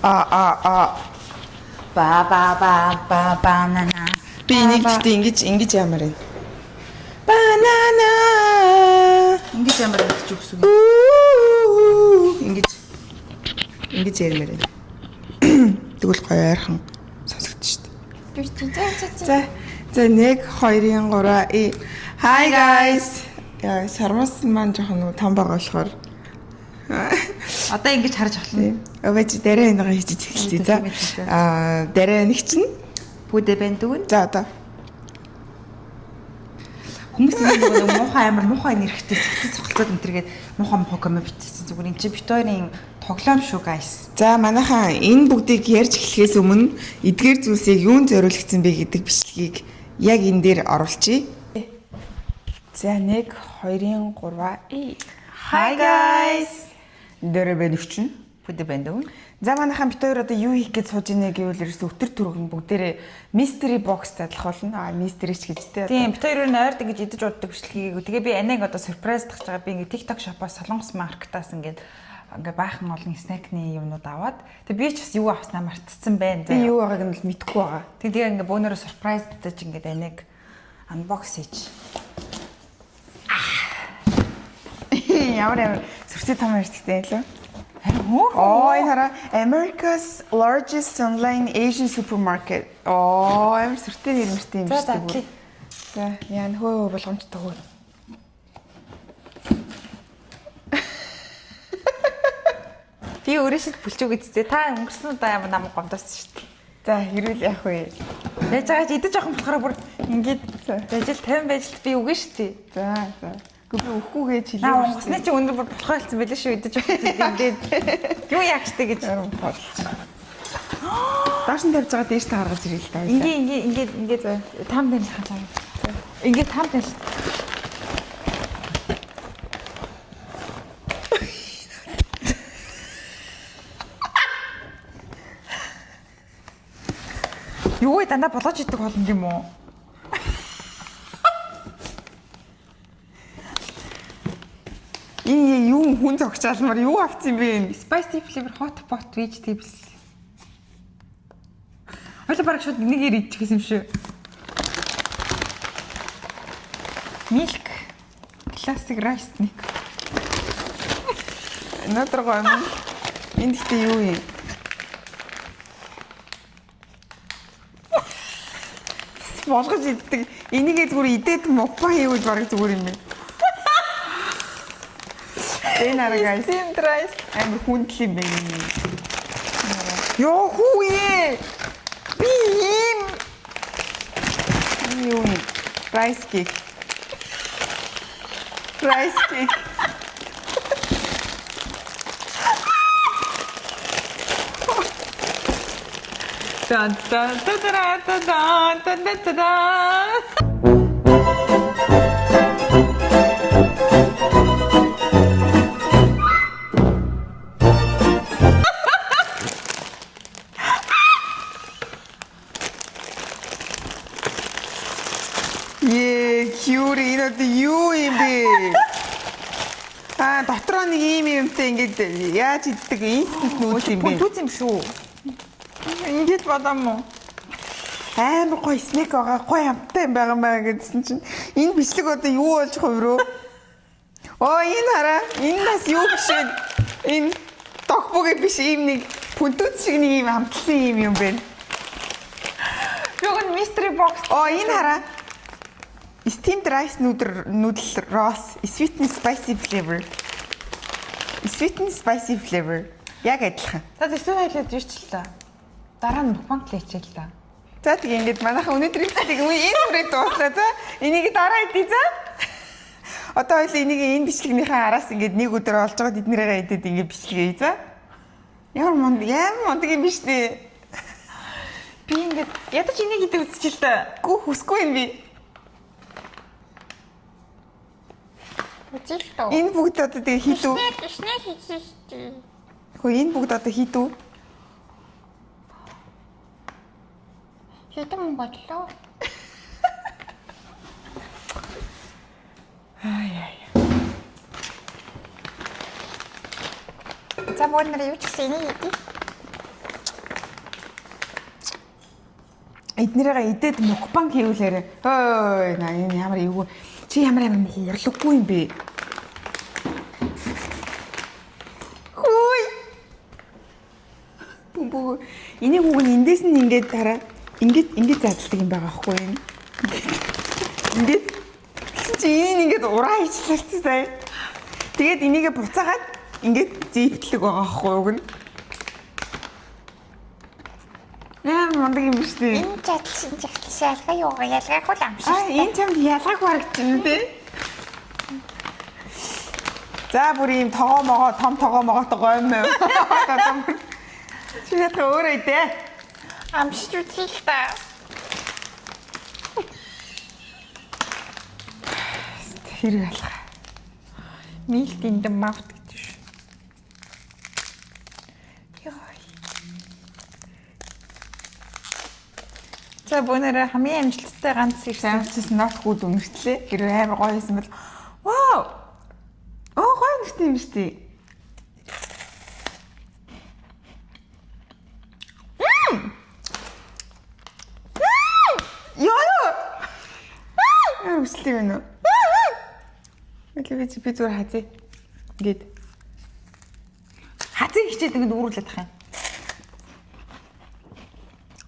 А а а Ба ба ба ба банана. Би энийг гэхдээ ингэж ямар юм. Банана. Ингэж ямар гэж үгс үг. Үу. Ингэж ярмаар байна. Тэгвэл гоё ойрхон сонсогдсон шүү дээ. За за 1 2 3 Hi guys. Яа, сармас маань жоохон нөгөө том байгаа болохоор Одоо ингэж харж болно. Өвөж дараа энэгээ хийчих эхэлчихье за. Аа, дараа нэг чинь Бүдэ бэн дүүн. за одоо Хүмүүс ингэ нөгөө муухай амар муухай нэрхтээ сэтгэл цогцолцоод энэ төргээд муухай муухай коммент бичсэн. Зүгээр эн чинь бит хоёрын тоглоом шүү guys. За манайхан энэ бүгдийг ярьж эхлэхээс өмнө эдгээр зүйлсийг юун зориулагдсан бэ гэдэг бичлэгийг яг энэ дээр оруулчихъя. За 1 2 3 Hi guys. Дөрөв бэнэгчин. Бүдэ бэн дүүн. За манайхан бит хоёр одоо юу хийх гэж сууж ийнэ гэвэл ерөөсө өтөр түргэн бүгдээрээ mystery box задлах болно. А mystery ч гэж те. Тийм бит хоёр нь ойрд ингэж идэж уддаг бичлэгийг. Тэгээ би аниг одоо сюрприз тахж байгаа. Би ингэ TikTok shop-оос Солонгос маркетаас ингэ ингээ баахан олон снэкний юмнууд аваад тэгээ би ч бас юу авснаа мартцсан байна. Би юу байгааг нь л мэдэхгүй байгаа. Тэгээ ингээ бөөнөрөө сюрприз дэж ингээд аниг unbox хийж. Ямар ямар сүртэй том ярьдагтай юм лөө. Харин хөөх. Оо энэ хараа America's largest online Asian supermarket. Оо амар сүртэй нэр мэртэй юм За шүү за дээ. бүр. За яа хөө болгоомжтой хөө. Би өөрөөсөө бүлчүү гэдсээ. Та өнгөрсөн удаа ямар намайг гомдоосон шүү дээ. За хэрүүл яах вэ? Яаж байгаа ч идэж авах юм болохоор бүр ингээд За. байж л 50 байж л би үгүй шүү дээ. За за. Гэхдээ би өгөхгүй гэж хэлээ. Наа онгоцны чи өндөр бүр болохоо хэлсэн байлээ шүү идэж авах гэдэг ингээд юу яах штэ гэж. Харин болж. Доош нь тавьж байгаа дээш та гаргаж ирээ л да. Ингээ ингээ ингээ ингээ там танил хаа. Ингээ там танил. Юу вэ дандаа болгож идэг болно юм уу? Энэ юу хүн зогчаалмар юу авсан юм бэ энэ? Spicy flavor hot pot vegetables. Хойло бараг шууд нэгээр идчихсэн юм шүү. Milk classic rice snack. Өнөөдөр гоё юм. Энэ гэхдээ юу юм? Болгож иддэг. Энийгээ зүгээр идээд мукбан хийвэл бараг зүгээр юм байна. Энэ арай guys. Steamed rice. Амар хүндэл юм байна. Йоо хүү ээ. Би ийм Энэ юу юм? Rice cake. Rice cake. Дан дан та та та та та та та. Ее, кюри энэ одоо юу юм бэ? Аа, дотроо нэг ийм юмтай ингээд яаж иддэг instant noodle юм бэ? Пүнтүүц юм шүү. Ингээд бодом уу? Амар гоё снэк байгаа, гоё амттай юм байгаа маа гэдсэн чинь энэ бичлэг одоо юу болж хувирв? Оо, энэ хараа, энэ бас юу биш вэ? Энэ токбоги биш ийм нэг пүнтүүц шиг нэг ийм амтлсан ийм юм байна. Юу гэн mystery box. Оо, энэ хараа. Steamed rice noodle noodle rolls sweet and spicy flavor. Sweet and spicy flavor. Яг адилхан. За тэсүү хайлаад юу ч л та. Дараа нь мукбанг л хийчихэл та. За тэгээ ингээд манайхан өнөөдрийн бичлэг энэ хүрээ дууслаа за. Энийг дараа идэ за. Одоо хоёул энийг энэ бичлэгнийхээ араас ингээд нэг өдөр олж байгаа тэднэрээ идэд ингээд бичлэг хий за. Ямар мунд ямар мундаг юм биш үү? Би ингээд ядаж энийг идэх үзчихэл та. Гүү хүсгүй юм би. Үзэл тоо. Энэ бүгд одоо тэгээ хийдүү. Снэк хийсэн шүү дээ. Хөө энэ бүгд одоо хийдүү. Хэдэн мөнгө бодлоо? Ай ай. За боо нар юу ч гэсэн энийг идэ. Эднэрээ идээд mukbang хийвлээрэ. Ой, на энэ ямар эвгүй. Чи ямар ямар муухай урлаггүй юм бэ? Хүй. Бүмбүг. Энийг үг нь эндээс нь ингээд хараа. Ингээд ингээд задалдаг юм байгаа хгүй юм. Ингээд Тэгсэн чи энийг ингээд ураа хийчлээ сая. Тэгээд энийгээ буцаагаад ингээд зийтлэг байгаа хгүй үг нь. Амар мундаг юм биш үү? Энэ чадлсан чадлсан ялгаа юу ялгаагүй л амшиг. Аа энэ чамд ялгааг харагдчихна тий. За бүр ийм тогоо могоо том тогоо могоотой гоё юм. Чи ятга өөрөө идэ. Амшиж үзье л та. Хэрэг алга. Milk in the mouth гэдэг шүү. Йой. За бүүнээрээ хамгийн амжилттай ганц ирсэн. Самчис not good үнэртлээ. Хэрвээ амар гоё байсан бол вау. Оо гоё үнэртэй юм шүү дээ. Йоо ёо. Аа үсэлтэй юм уу? Мэлээ би би зүгээр хазээ. Ингээд Хазыг хичээд ингээд үүрүүлээд тах юм.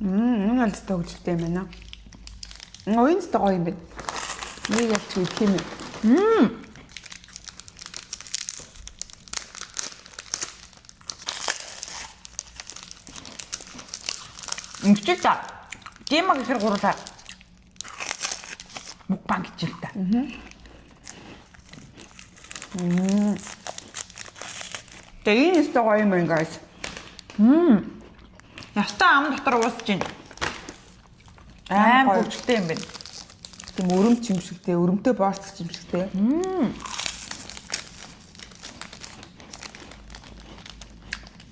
Энэ бол өстой хөгжилтэй юм байна. Уян өстой гоё юм байна. Нэг ялч идэх юм. Ингэчээ та. Дима гэхэр гурлаа. Мукбанг гэж л та. Тэгээ энэ өстой гоё юм байна guys. Ястаа ам дотор уусж байна. Аим гоё. хөгжилтэй юм байна. Тийм өрөмч юм шигтэй, өрөмтэй боорцож юм шигтэй.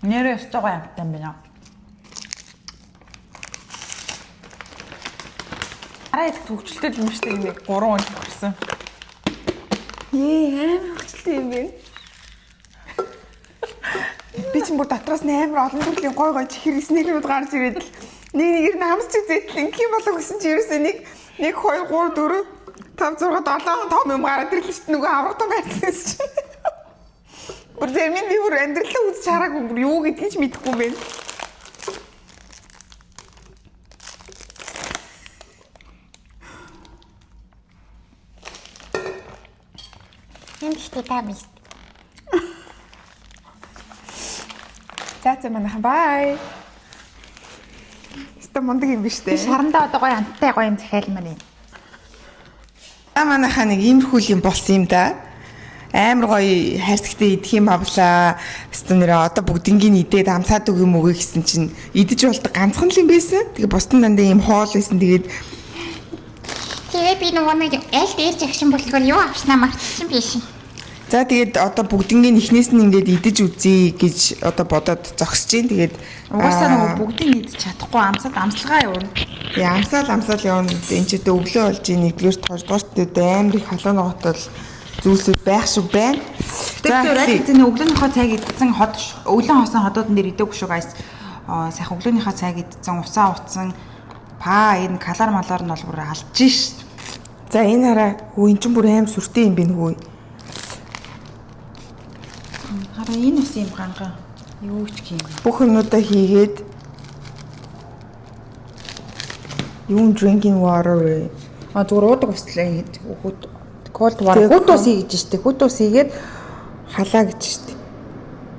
Нэрээ өстой гоё амттай юм байна. Арай их хөгжилтэй юм шүү дээ. Нэг 3 он төгссөн. Ее, амар хөгжилтэй юм байна. Би чинь бүр дотроос нь амар олон төрлийн гой гой чихэр снэкнүүд гарч ирээд л нэг нэгээр нь хамсч үзээд л ингэх юм болов гэсэн чи ерөөсөө нэг 1 2 3 4 5 6 7 том юм гараад ирлээ шүү дээ. Нөгөө аврах том байсан чинь. Бүр зарим нь би бүр амьдралаа үзэж хараагүй бүр юу гэдгийг ч мэдэхгүй юм байна. Энэ ихтэй та мэд. За за манайхан бай. Өстө мундаг юм биш үү? Шарандаа одоо гоё амттай гоё юм захиалмаар юм. За манайхаа нэг иймэрхүү юм болсон юм да. Амар гоё хайрцагтай идэх юм авлаа. Өстө нэрээ одоо бүгднгийн идээд амсаад үг юм үгүй гэсэн чинь идэж болдог ганцхан л юм байсан. Тэгээ бусдын дандаа ийм хоол байсан. Тэгээд Тэгээ би нөгөө нэг аль дээр жагшин болохоор юу авснаа мартчихсан биш. за тэгээд одоо бүгднгийн эхнээс нь ингээд идэж үзье гэж одоо бодоод зогсож чинь. Тэгээд Угаасаа нөгөө бүгдийг идэж чадахгүй амсаад амсалгаа явна. Тэгээ амсаал амсаал явна. Энэ ч өдөө өглөө болж ийн нэгдүгээр хоёрдугаар төд амар их халуун ногоотол зүйлсүүд байх шиг байна. Тэгэхээр аль хэзээ өглөөнийхөө цайг идсэн хот өглөө хосон хотууд дээр идээгүй шүү guys. Аа сайхан өглөөнийхөө цайг идсэн, усаа утсан. Па энэ калар малар нь бол бүр алж шít. За энэ хараа хүү эн чинь бүр аим сүртэй юм бэ хүү. Хараа энэ бас юм ганган. Юу ч гин. Бүх юмнуудаа хийгээд юм drinking water вэ? А зүгээр уудаг услаа хөт cold water Тэгээ хөт ус хийж штэ. Хөт ус хийгээд Халаа гэж штэ.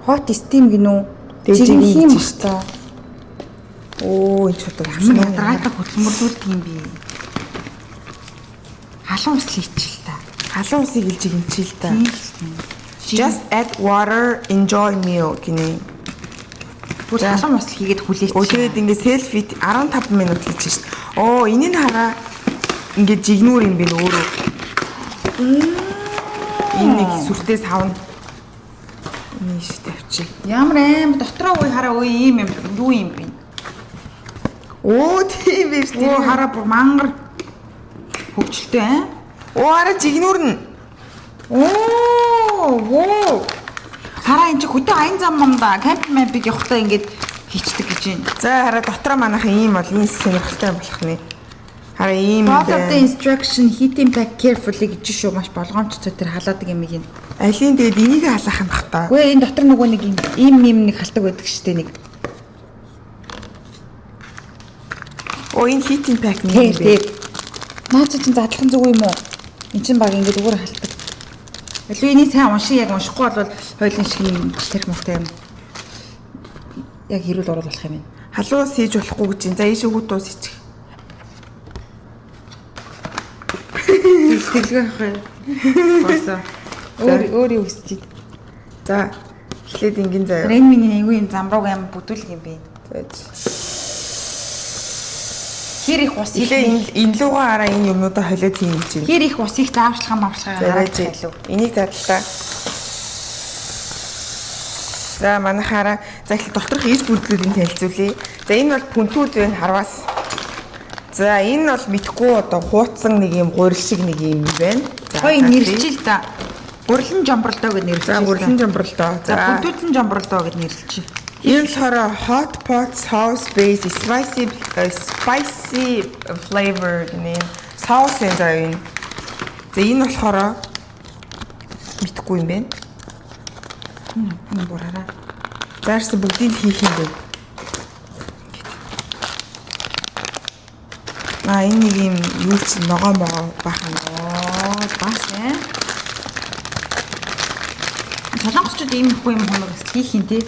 hot steam гинүү. Тэгээ Жигэн жигэн хийм гэж штэ. та. Оо энэ ч одоо Ямар ядаргаатай хөдөлмөрлүүлдэг юм бэ? Халуун ус л хийчихэл та. Халуун усыг илж гинчил та. Тийм л тийм. Just add water enjoy meal гинэ. Бүр халуун ус л хийгээд хүлээчих. Өө тэгээд ингээ селфи 15 минут гэж штэ. Оо энэ нь хараа ингээ жигнүүр юм бэ өөрөө. Энэ нэг сүртэй савна. Энэ иш тавьчих. Ямар аим дотроо үе хараа үе ийм юм юу юм бэ? Оо тийм биш Оо тийм. хараа бүр мангар хөгжилтэй аа. Оо хараа жигнүүр нь. Оо воо. Хараа энэ чи хөдөө аян зам юм да. Камп мапыг явахдаа ингээд Хийчдэг гэж байна. За, хараа, дотроо манайхан ийм бол ийм сонирхолтой болох нэ. Хараа, ийм юм Follow the байна. instruction, heating pack carefully гэж шүү, маш болгоомжтой тэр халаадаг юм юм. Алийн тэгээд энийг халаах юм бах та. Үгүй, энэ дотор нөгөө нэг ийм юм нэг халдаг байдаг штэ нэг. Оо, энэ heating pack нэг Тэр юм бэ. тэр. Наа чи чинь задлах нь зүг юм уу? Эн чинь баг ингэж зүгээр халдаг. Илүү энийг сайн уншин, яг уншихгүй бол хоёулын шиг юм тэр мөртэй юм. Яг хэрүүл оруул болох юм байна. Халуун ус хийж болохгүй гэж байна. За, ийшээ хүүт ус ичих. Тэглэг авах юм. Босоо. Өөр өөр юу хүсэж байна? За, эхлээд ингэн заяа. Энэ миний айгүй юм замрууг аим бүдүүлэг юм бэ. За. Хэр их ус их Эхлээ энэ энэ лугаа хараа, энэ юмнуудаа холиод хийн гэж байна. хэр их ус их зааварчилгаа маварчилгаа За, хараад байж. илүү. Энийг задлаа. За, манайхаараа за, эхлээд доторх иж бүрдлүүдийг танилцуулъя. За, энэ бол пүнтүүд байна, харвас. За, энэ бол мэдхгүй одоо хууцсан нэг юм гурил шиг нэг юм байна. За, Гоё задлаа. нэрчил та. Гурлан жомбролдоо гэж нэрчил. За, гурлан жомбролдоо. За, За, бүдүүдэн жомбролдоо гэж нэрлэж. Энэ болохоор hot pot sauce base spicy spicy flavor гэнэ. Соус юм заа энэ. За, энэ болохоор мэдхгүй юм байна. Энэ бүр хараа. Заарсан бүгдийг хийх юм байна. А, энэ нэг юм юу ч ногоо могоо бахан. Оо, бас ээ. Солонгосчууд ийм ихгүй юм хүмүүс бас хийх юм те.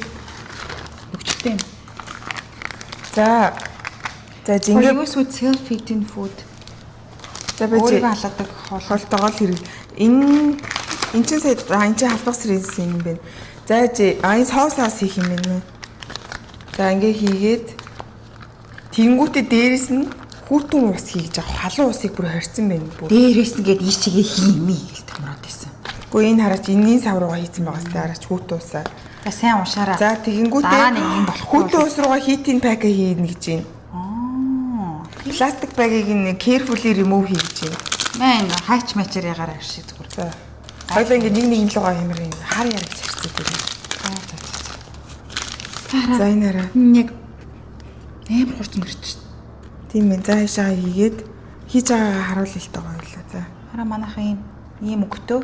Хөгжилтэй юм. За. За, For жингээ use with self eating food. За, байж. Өөрийгөө халаадаг хоол. Хоолтойгоо л хэрэг. Энэ эн чинь сая энэ чинь халбах сэрээс юм байна. За жи, а, энэ соусаас хийх юм байна. За, ингээ хийгээд тэгэнгүүтээ дээрэс нь хүүтэн ус хийж байгаа. Халуун усыг бүр хорцсон байна бүр. Дээрээс нь гээд ийшээгээ хиймээ гэж томроод байсан. Гэхдээ энэ хараач, энэний сав руугаа хийцэн байгаа сте, хараач, хүүтэн усаа. За, сайн уншаараа. За, тэгэнгүүтээ Дараа нэг юм болохгүй. хүүтэн ус руугаа heating pack хийнэ гэж байна. Аа. Пластик bag-ыг нь carefully remove хий гэж байна. Мэн хайч мачаар ягаар аршиг зүгээр. За. Хоёлаа ингээ нэг нэг лугаа хэмэр юм хар яар гэж харцдаг юм. За. За, энэ хараа. Яг амар хурц өнгөрч. Тийм ээ. За, хаашаа хийгээд хийж байгаагаа харуулъя л доо хоёлаа. За. Хараа, манайхан ийм ийм өнгөтөө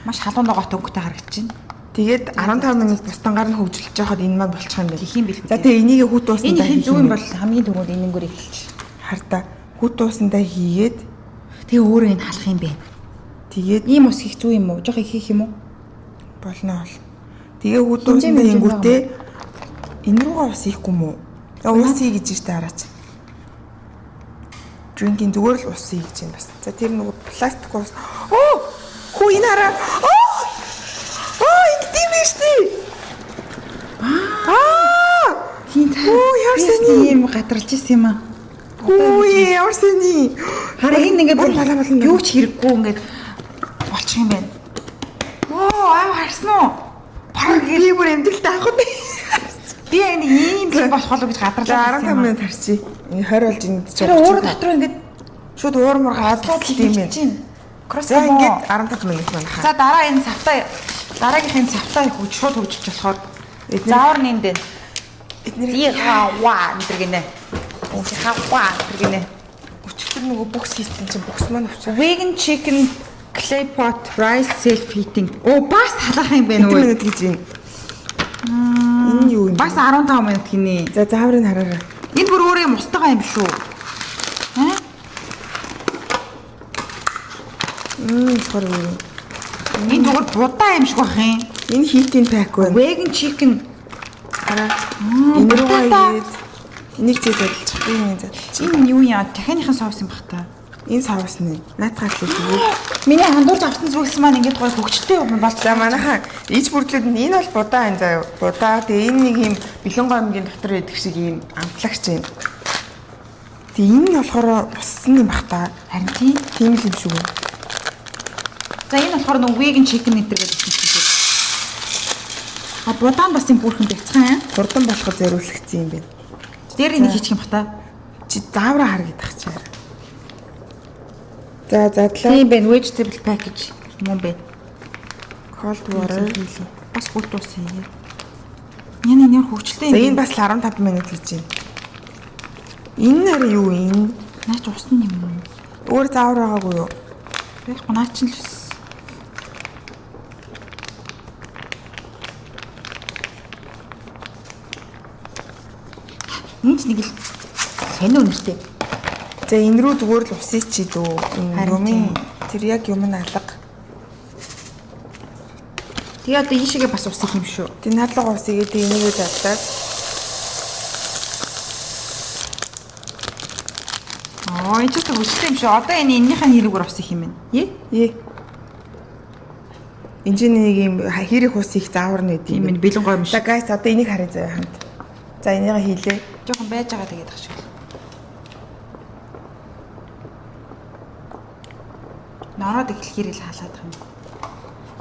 маш халуун ногоот өнгөтэй харагдаж байна. Тэгээд 15 минут бусдангаар нь хөгжилж байхад энэ маань болчих юм байна. Тэгэх юм бэл. За, тэгээ энийг хүүт Энэ уусандаа их хийх зөв юм бол хамгийн түрүүнд энэнгээр эхэлж. Хар та. Хүүт уусандаа хийгээд Тэгээ өөрөө энэ халах юм бэ. Тэгээд Ийм ус хийх зүг юм уу? Жох их хийх юм уу? Болно бол. Тэгээ хүүт Хэмжээ уусандаа мэмжээ хийнгүүтээ энэ рүүгээ ус хийхгүй юм уу? Яа, ус хий гэж штэ, хараач. Drinking зүгээр л ус хий гэж юм бас. За, тэр нөгөө пластик ус. Оо! Хүү, энэ хараа. Оо! Оо, ингэдэм биш тий. Аа! Тийм та. Оо, ямар сони. Ийм гадарлаж исэн юм аа. Хүү, ямар сони. Хараа, энэ ингээд бүр болоо болоо. юу ч хэрэггүй ингээд болчих юм байна. Оо, аа, харсан уу? Баг Би бүр амьдралтай авах үү? би яг нэг ийм л болох болов гэж За, гадарлаа. 15 минут харчи. Энэ 20 болж энэ Тэр өөрөө дотор ингээд шууд уур муур хаалт юм байна. Кросс. За, ингээд 15 минут маань хаа. За, дараа энэ савтаа, дараагийнх энэ савтаа их шууд хөгжиж болохоор Эднэр- заавар нэнд байна. Эднэр Зига ва энэ гинэ. Зига ва энэ гинэ. Өчигдөр нөгөө бүкс хийсэн чинь бүкс маань өвчөө. Vegan chicken clay pot rice self heating. Оо, бас халаах юм байна Хэдэн уу? минут гэж юм? Энэ юу юм? Бас 15 минут гинэ. За, зааврыг хараарай. Энэ бүр өөрөө юм устгаа юм шүү. Аа? Болохоор юу юм? Энэ зүгээр будаа юм шиг байх юм. Энэ heating pack байна. Vegan chicken. Хараа. Энэ рүүгээ будаатай. хийгээд энийг чи задлчих. Би энэ задлчих. Энэ юу яа? Дахианыхан соус юм бах та. Энэ соус нэ. Наадхаар л тэгээд. Миний хандуурж авсан зүйлс маань ингээд гоё хөгжилтэй юм болж. За, манайхаа иж бүрдлүүд нь энэ бол будаа энэ заяа. Будаа, тэгээ энэ нэг юм бэлэн гомгийн дотор идэх шиг юм амтлагч юм. Тэгээ энэ нь болохоор уссан юм бах та. Харин тийм. Тийм л юм шиг үү. За, энэ болохоор нөгөө vegan chicken энэ төр гэдэг чинь. А, будаа нь бас юм бүрхэн бяцхан аа. Хурдан болоход зориулагдсан юм байна. Дээр энийг хийчих юм бах та. Чи заавраа хар гэдэг чи. За, задлаа. Тийм байна. Vegetable package мөн байна. Cold water. Бас хүлт ус хийе. Яна энэ хөвчлээ. За энэ бас л 15 минут гэж байна. Энэ нэр юу юм? Наач усны юм уу? Өөр заавар байгаагүй юу? Байхгүй наач нь л ус. Энэ ч нэг л сонио нэртэй. За энэ рүү зүгээр л усыг чи дөө. Энэ Харин юмын тэр яг юм нь алга. Тэгээ одоо ийшээгээ бас ус их юм шүү. Тэг надлага ус игээд тэг энийгээ задлаад Аа энэ ч гэсэн хүчтэй юм шүү. Одоо энэ энэнийх нь хэрүүгээр ус их юм байна. Е? Е. Энэ чинь нэг юм хэрэг ус их заавар нэт Тийм энэ бэлэн гоё юм За шиг. guys одоо энийг харъя заяа хамт. За энийг хийлээ. Жохон байж байгаа тэгээд ах шиг. Нороод эхлэхээр л халаад байгаа юм.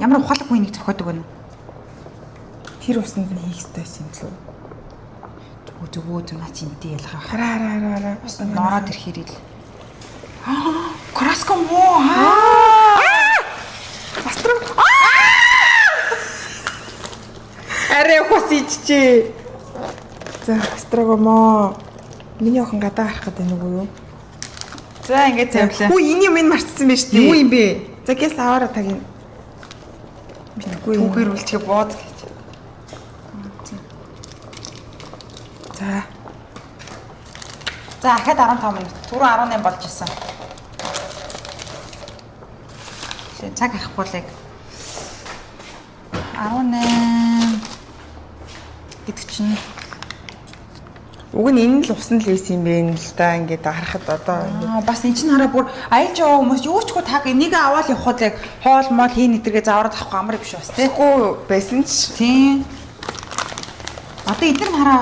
Ямар ухаалаг хүн энийг зохиодог вэ? Тэр усанд нь хийх ёстой байсан юм лүү. Зүгөө зүгөө зүг наа чи энтэй ялгаа. Хараа хараа хараа хараа. Ус Нороод ирэхээр л. Аа, Краско муу. Аа. Астрог. Арай хус ичжээ. За астрогомо. Миний охин гадаа гарах гэдэг нэг үү юу? За ингээд тавилаа. Хүү энэ юм энэ мартсан байж тээ. Юу юм бэ? За гэс аваараа таг юм. Мэдгүй. Түүхээр үлчгээ бууз гэж. За. За ахаад 15 минут. Түрүү 18 болж исэн. Тэгээ цаг харахгүй л яг 18 гэдэг чинь Уг нь энэ л усан л байсан юм бэ л да ингээд харахад одоо ингээд аа бас эн чинь хараа бүр аялж яваа хүмүүс юу ч хүү таг энийг аваад явхад яг хоол моол хийн нэтргээ заавраад авахгүй амар биш бас тий. Тэгэхгүй байсан ч Тийм. Одоо эдгээр нь хараа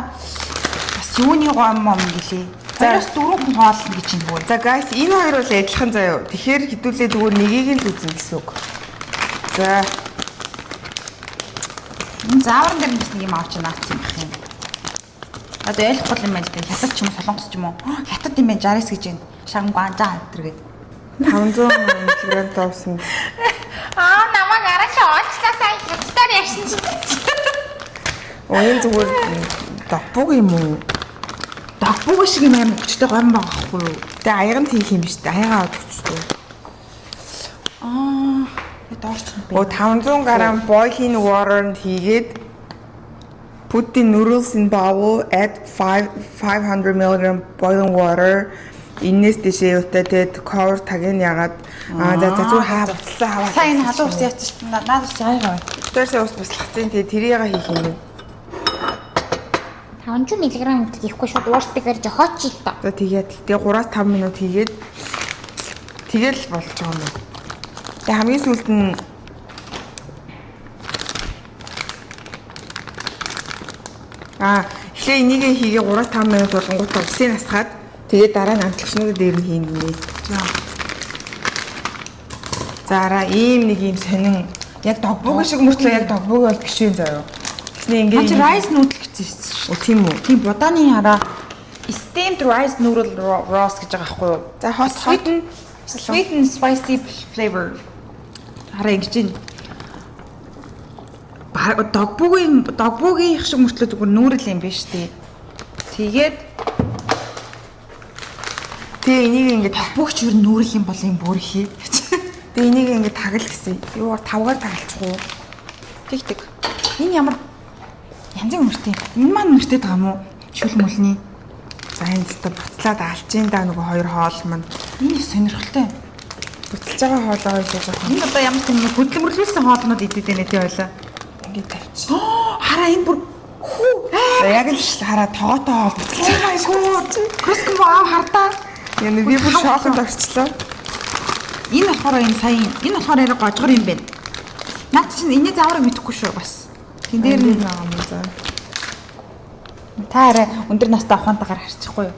бас юуны гом мом гэлээ. За. Хоёроос дөрөв хүн хоолно гэж юм бүү. За guys энэ хоёр бол адилхан заяо. Тэгэхээр хэдүүлээ зүгээр нэгийг нь л үзнэ гэсэн үг. За Энэ заавран дээр нь бас нэг юм авч наацсан байх юм. Одоо ойлгохгүй юм байна л да. Хятад ч юм уу, солонгос ч юм уу. Хятад юм байна 69 гэж байна. Шангуанжаа энэ гээд. 500 мг тоосон. Аа намайг араашаа олчлаа сая хятадаар ярьсан чинь. Уян зүгээр доппуг юм уу? Догбуг шиг юм амар хүчтэй гом байгаа байхгүй юу? Тэгээ аяганд хийх юм биш үү? Аяга аваад өчтөө. Аа, би доорч юм Оо 500 г boiling water-нд хийгээд put the noodles in bowl, add 5 500 mg boiling water энэс дэшээ юутай тэгээд cover тагийг ягаад аа за за зүгээр хаа буцалсан хаваа. Сая энэ халуун ус яатсан шүү дээ. Наад ус аяга бай. Тэрсээ ус буслахцын тэгээд тэрийг хийх юм байна. 500 мг гэдэг ихгүй шууд ууртайгаар жохооч л доо. За тэгээд тэгээ 3-5 минут хийгээд тэгэл болж байгаа юм. Тэгээ хамгийн сүүлд нь Аа, эхлээ энийг хийгээ 3-5 минут болонгуудаа усыг асгаад тэгээд дараа нь амтлагчнуудаа дээр нь хийнэ гинэ. За. За араа ийм нэг ийм сонин яг догбуг шиг мөртлөө яг догбуг бол биш юм заяа. Тэгснэ Наа чи ингээ rice noodle гэсэн шүү О тийм үү. дээ. Тийм будааны хараа steamed rice noodle roast гэж байгаа байхгүй юу? За хот Sweet and sweet and spicy flavor. Хараа ингэж байна. Баг догбугийн догбугийн их шиг мөртлөө зүгээр нүүрэл юм биш үү? Тэгээд Тэгээ энийг ингээ догбугч ер нь нүүрэх юм бол юм бүрхий. тэгээ энийг ингээ тагал гэсэн. Юугаар тавгаар тагалчих уу? Тэг тэг. Энэ ямар янзын өмөртэй. Энэ маань өмөртэй байгаа юм уу? Шүл мүлний. За энэ зөтө буцлаад алчин да нөгөө хоёр хоол мань. Энэ их сонирхолтой. Буцалж байгаа хоолоо их жоохон Энэ одоо ямар ч юм хөдөлмөрлүүлсэн хоолнууд идэд байна тий ойлаа. ингээ тавьчих. Хараа энэ бүр хүү. За яг л ш хараа тоогоотой хоол буцалж Oh my god. Крискэн аав хардаа. байгаа. Яна би бүр шоконд орчлоо. Энэ болохоор энэ сая энэ болохоор арай гожгор юм байна. Наад чинь энэний зааврыг мэдэхгүй шүү бас. Тэн дээр нь байгаа юм за. та арай өндөр настай ухаантайгаар харчихгүй юу?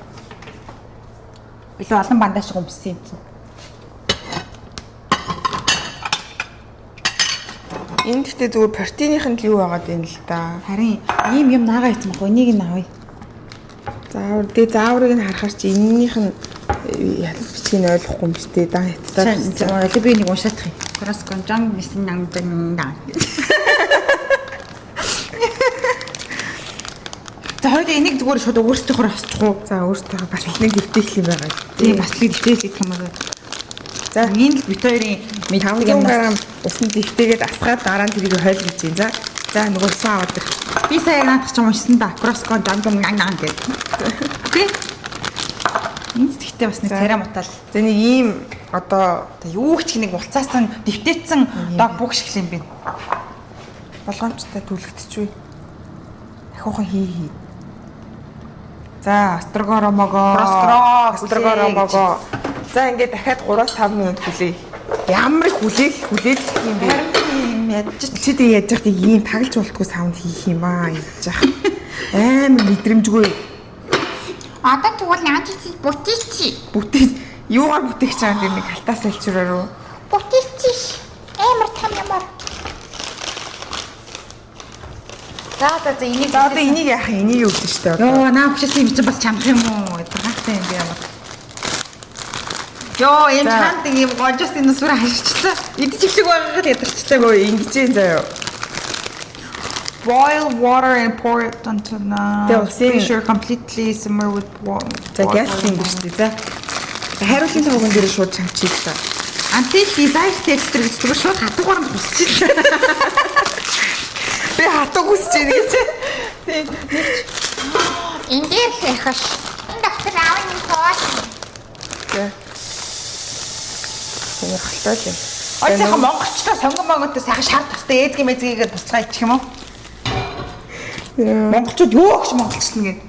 Илүү олон бандаж шиг өмссөн юм чинь. Энэ гэхдээ зүгээр протеиных нь л юу байгаад байна л да. Харин ийм юм наага хийсэн байхгүй энийг нь авъя. Заавар тэгээ зааврыг нь харахаар чи энэнийх нь ялах бичгийг нь ойлгохгүй юм биш үү? Дан хятадаар бичсэн. Олиг би нэг уншаадах юм. Крискэн жан мисэн нан дан. одоо энийг зүгээр шууд өөрсдийнхөө хосчих уу? За, өөртөө бас нэг дэвтээх юм байгаа. Тийм, бас л дэвтээх гэх юм уу? За, Энэ л бит хоёрын мэддэг 500 юм. г усанд дэвтээгээд асгаад дараа нь тэрийг хойл гэж юм. За. За, нөгөө усан аваад ир. Би сая наадах чинь уншсан да. Кроско жан жан нан нан гэдэг. Окей. Энэ тэгтээ бас нэг царай мутаал. За, нэг ийм одоо Одоо юу ч нэг улцаасан дэвтээцсэн дог бүх шиг юм бэ. Болгоомжтой түлэгдчихвээ. Ахиухан хий хий. За, острогоро могоо. Острогоро, острогоро могоо. За, ингээд дахиад 3-5 минут хүлээе. Ямар их хүлээх хүлээлт юм бэ? Харин тийм ядч. Чи тэг яаж яах ийм тагалж болтгүй саунд хийх юм аа яаж яах. Амар мэдрэмжгүй. Одоо тэгвэл наад чи бүтээчи. Бүтээ юугаар бүтээх чам тэр нэг халтаас альчраар уу? Бүтээчи. Амар том юмар. За за за, энийг За, одоо энийг яах юм? Энийг өгдөн штэ одоо. Йоо, наа хүчээсэн юм чинь бас чамх юм уу? Гайхалтай юм би ямар. Йоо, энэ За. чамд юм гожос энэ сүрэ хашчихлаа. Идэж эхлэх байгаад ядарчлаа. Өө, ингэж юм заяа. Boil water and pour it onto the Тэгээ усын- pressure completely simmer with water. За, газ хинг штэ. За. Хариултын тавган дээр шууд чамчиг та. Until desired texture гэж зүгээр шууд хатуугаар нь хүсчихлээ. Би хатуу хүсэж байна гэж. Тийм. Энэ дээр л яхаш. Энэ доктор аав нь тоос. За. Сонирхолтой л юм. Ой, сайхан монголчтой сонгон монгонтой сайхан шар тустай ээзги мэзгийгээ туслаа ичих юм уу? Монголчууд юу гэж монголчтна гэ.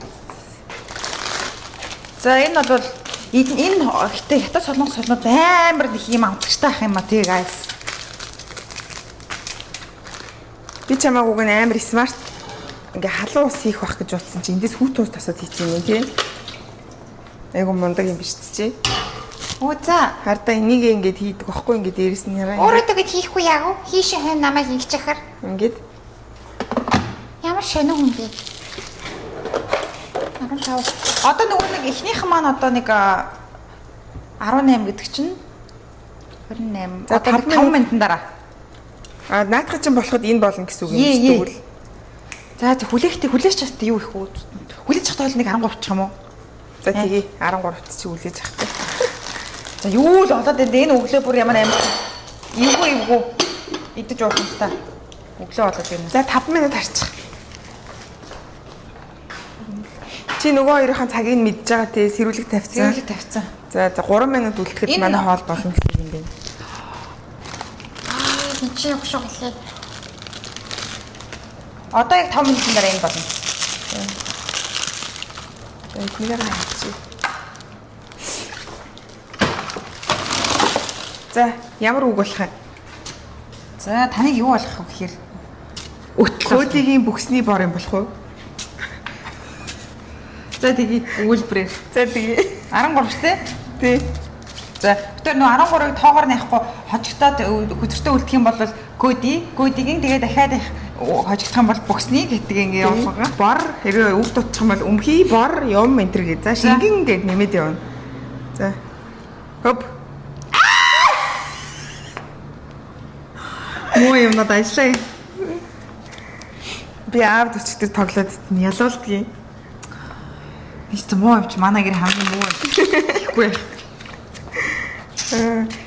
За, энэ бол энэ гэтээ хятад солонгос солонгод амар нэг юм амтлагчтай ах юм а тий, guys. Би чамааг уг нь амар smart ингээ халуун ус хийх байх гэж бодсон чи эндээс хүүт ус тасаад хийсэн юм тий. Айгу мундаг юм биш чи. Оо за. Хардаа энийг ингээд хийдэг байхгүй, ингээд дээрэс нь яраа. Өөрөө тэгэж хийхгүй яг уу? Хийшин хойно намайг ингэж яхаар. Ингээд Ямар шинэ хүн бэ? 15. Одоо нөгөө нэг эхнийх маань одоо нэг 18 гэдэг чинь 28. За, Одоо нэг 5 5 минутын дараа. А, наадах чинь болоход энэ болно гэсэн үг юм Ее, шүү ее. тэгвэл. За за, хүлээхтэй хүлээж чадтай юу их үү? Хүлээж чадах бол нэг 13 чих юм уу? За, тэгье, 13-т чи үлээж авах та. За, юу л болоод байна. Энэ өглөө бүр ямар амар эвгүй эвгүй идэж уух юм та. Өглөө болоод байна. За, 5 минут харчих. Чи нөгөө хоёрын цагийг мэдж байгаа тий, сэрүүлэг тавьсан. Зэвлэг тавьсан. За за, 3 минут үлдэхэд манай хоол болно гэсэн юм байна. Аа, энэ чи юу шиг лээ. Одоо яг 5 минутын дараа энэ болно. За, эднийгээр харчих. За, ямар үг болох юм? За, таныг юу болох вэ гэхээр өтлөө. Кодигийн бүксний бор юм болох уу? За, тэгье, өгүүлбэрээр. За, тэгье. 13 шүү дээ. Тий. За, бид нар нөгөө 13-ыг тоогоор нэхгүй хожигдоод хөзөртөө үлдэх юм бол Коди, Кодигийн тэгээ дахиад их хожигдох юм бол бөгсний гэдэг ингэ явах байгаа. Бор хэрвээ үг дутчих юм бол өмхий бор юм энэ төр гэ. За, шингэн гэд нэмээд явна. За. Хоп. Муу юмнууд ажиллаа. Би аавд өчигдөр тоглоод ялуулдгийн. Би ч муу юм чи манай гэр хамгийн муу юм. Тэгэхгүй.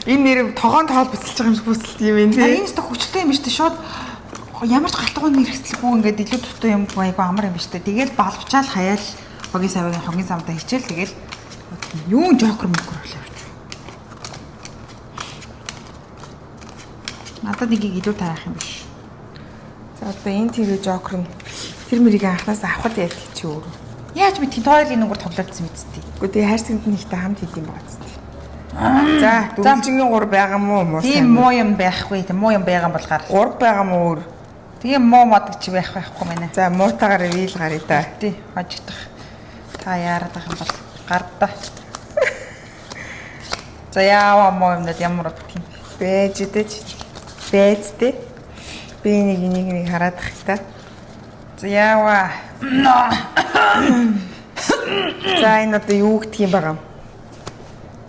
Энэ нэр тогоон тоол буцалж байгаа юм шиг буцалт юм энэ Харин тий. энэ ч хүчтэй юм биш үү? Шууд ямар ч галтгооны хэрэгслгүй ингээд илүү дутуу юм айгу амар юм биш үү? Тэгэл балвчаал хаяал хогийн савыг хогийн самдаа хичээл тэгэл юу жокер мокер болоо явчих. Надад нэгийг илүү тараах юм биш. За, одоо энэ тэрэ жокер нь тэр мөрийг анханаас авахд яадаг чи өөрөө. Яаж би тэнд хоёрын нүгэр тоглолцсон мэт тий. Гэхдээ тэгээ хайрцагт нь ихтэй хамт хийд юм байгаа зү. За, дөрвөлжингийн 3 байгаа мó муу? Тийм муу юм байхгүй. Тийм муу юм байгаа бол гар. 3 байгаа мó өөр? Тийм муу мод чи байх байхгүй мэнэ. За, муутаагаар вил гаръя да. Тий, хожигдох. Та яарад ах юм бол гардаа. За, яава муу юмнууд ямар удах юм. Бэж идэж. Бэзтэй. Би нэг энийг нэг хараад ах та. За, яава. За, энэ одоо юу гэдг юм байгаа юм?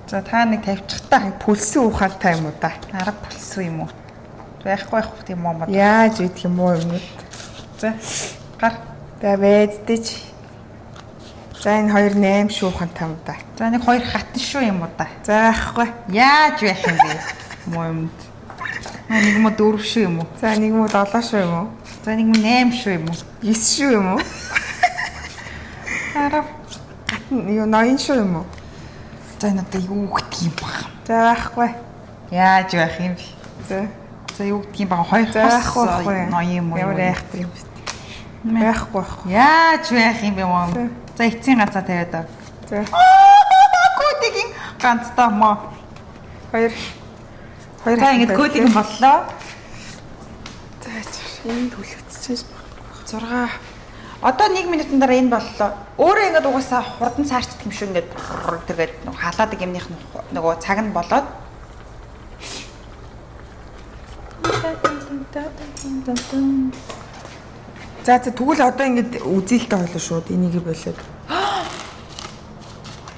За, та нэг тавьчих та. Пүлсэн ухаалтай юм уу да? Арга пүлсэн юм уу? Байхгүй байх тийм муу мод. Яаж идэх юм уу юмнууд? За, гар. За, бэзтэй ч. За энэ 2 8 шүү хантаа юм да. За нэг 2 хатан шүү юм уу да. За ахгүй. Яаж байх юм бэ? Муу юмд. Нэг юм уу 4 шүү юм уу? За нэг юм уу 7 шүү юм уу? За нэг юм 8 шүү юм уу? 9 шүү юм уу? 10. Гатн юу ноён шүү юм уу? За энэ одоо юу гэдэг юм баг. За байхгүй. Яаж байх юм бэ? За. За юу гэдэг юм баг? 2 За байхгүй байхгүй. ноён юм уу? Ямар айхтар юм бэ? Байхгүй байхгүй. Яаж байх юм бэ мөн? За эцсийн ганцаа тавиад ав. За. Кодигийн ганцтай мó. 2 2 За ингэж кодиг боллоо. За энэ түлхэгдчихэж байна. 6. Одоо 1 минутын дараа энэ боллоо. Өөрөө ингэж угаасаа хурдан цаарчдаг юм шүү ингээд тэргээд нөгөө халаадаг юмных нөгөө цаг нь болоод. За за тэгвэл одоо ингэж үзээлтэй хойлоо шууд энийг болоод.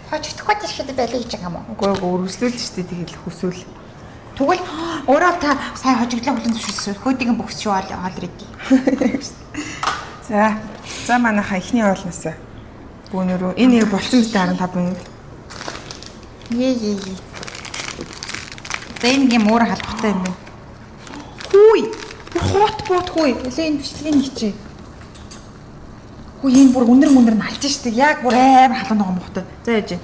Хожигдохгүй ирэхэд байлаа гэж байгаа юм уу? Үгүй үгүй өргөжлүүлж штэ тэгэл хүсвэл. Тэгвэл өөрөө та сая хожигдлоо хүлэн зөвшөөрсөн. Хөөдийн бөхс шүү already. За. За манайхаа эхний хоолноос бүүнөрөө энэ нэг болцсон биз дээ 15 минут. Ее ее ее. За энэ юм өөр халахтай юм байна. Хүй. Бүр хот бот хүй. Элээ энэ бичлэгийг хичээ. Хүй энэ бүр үнэр мүнэр нь алж штэ. Яг бүр амар халуун байгаа юм бохтой. За яаж вэ?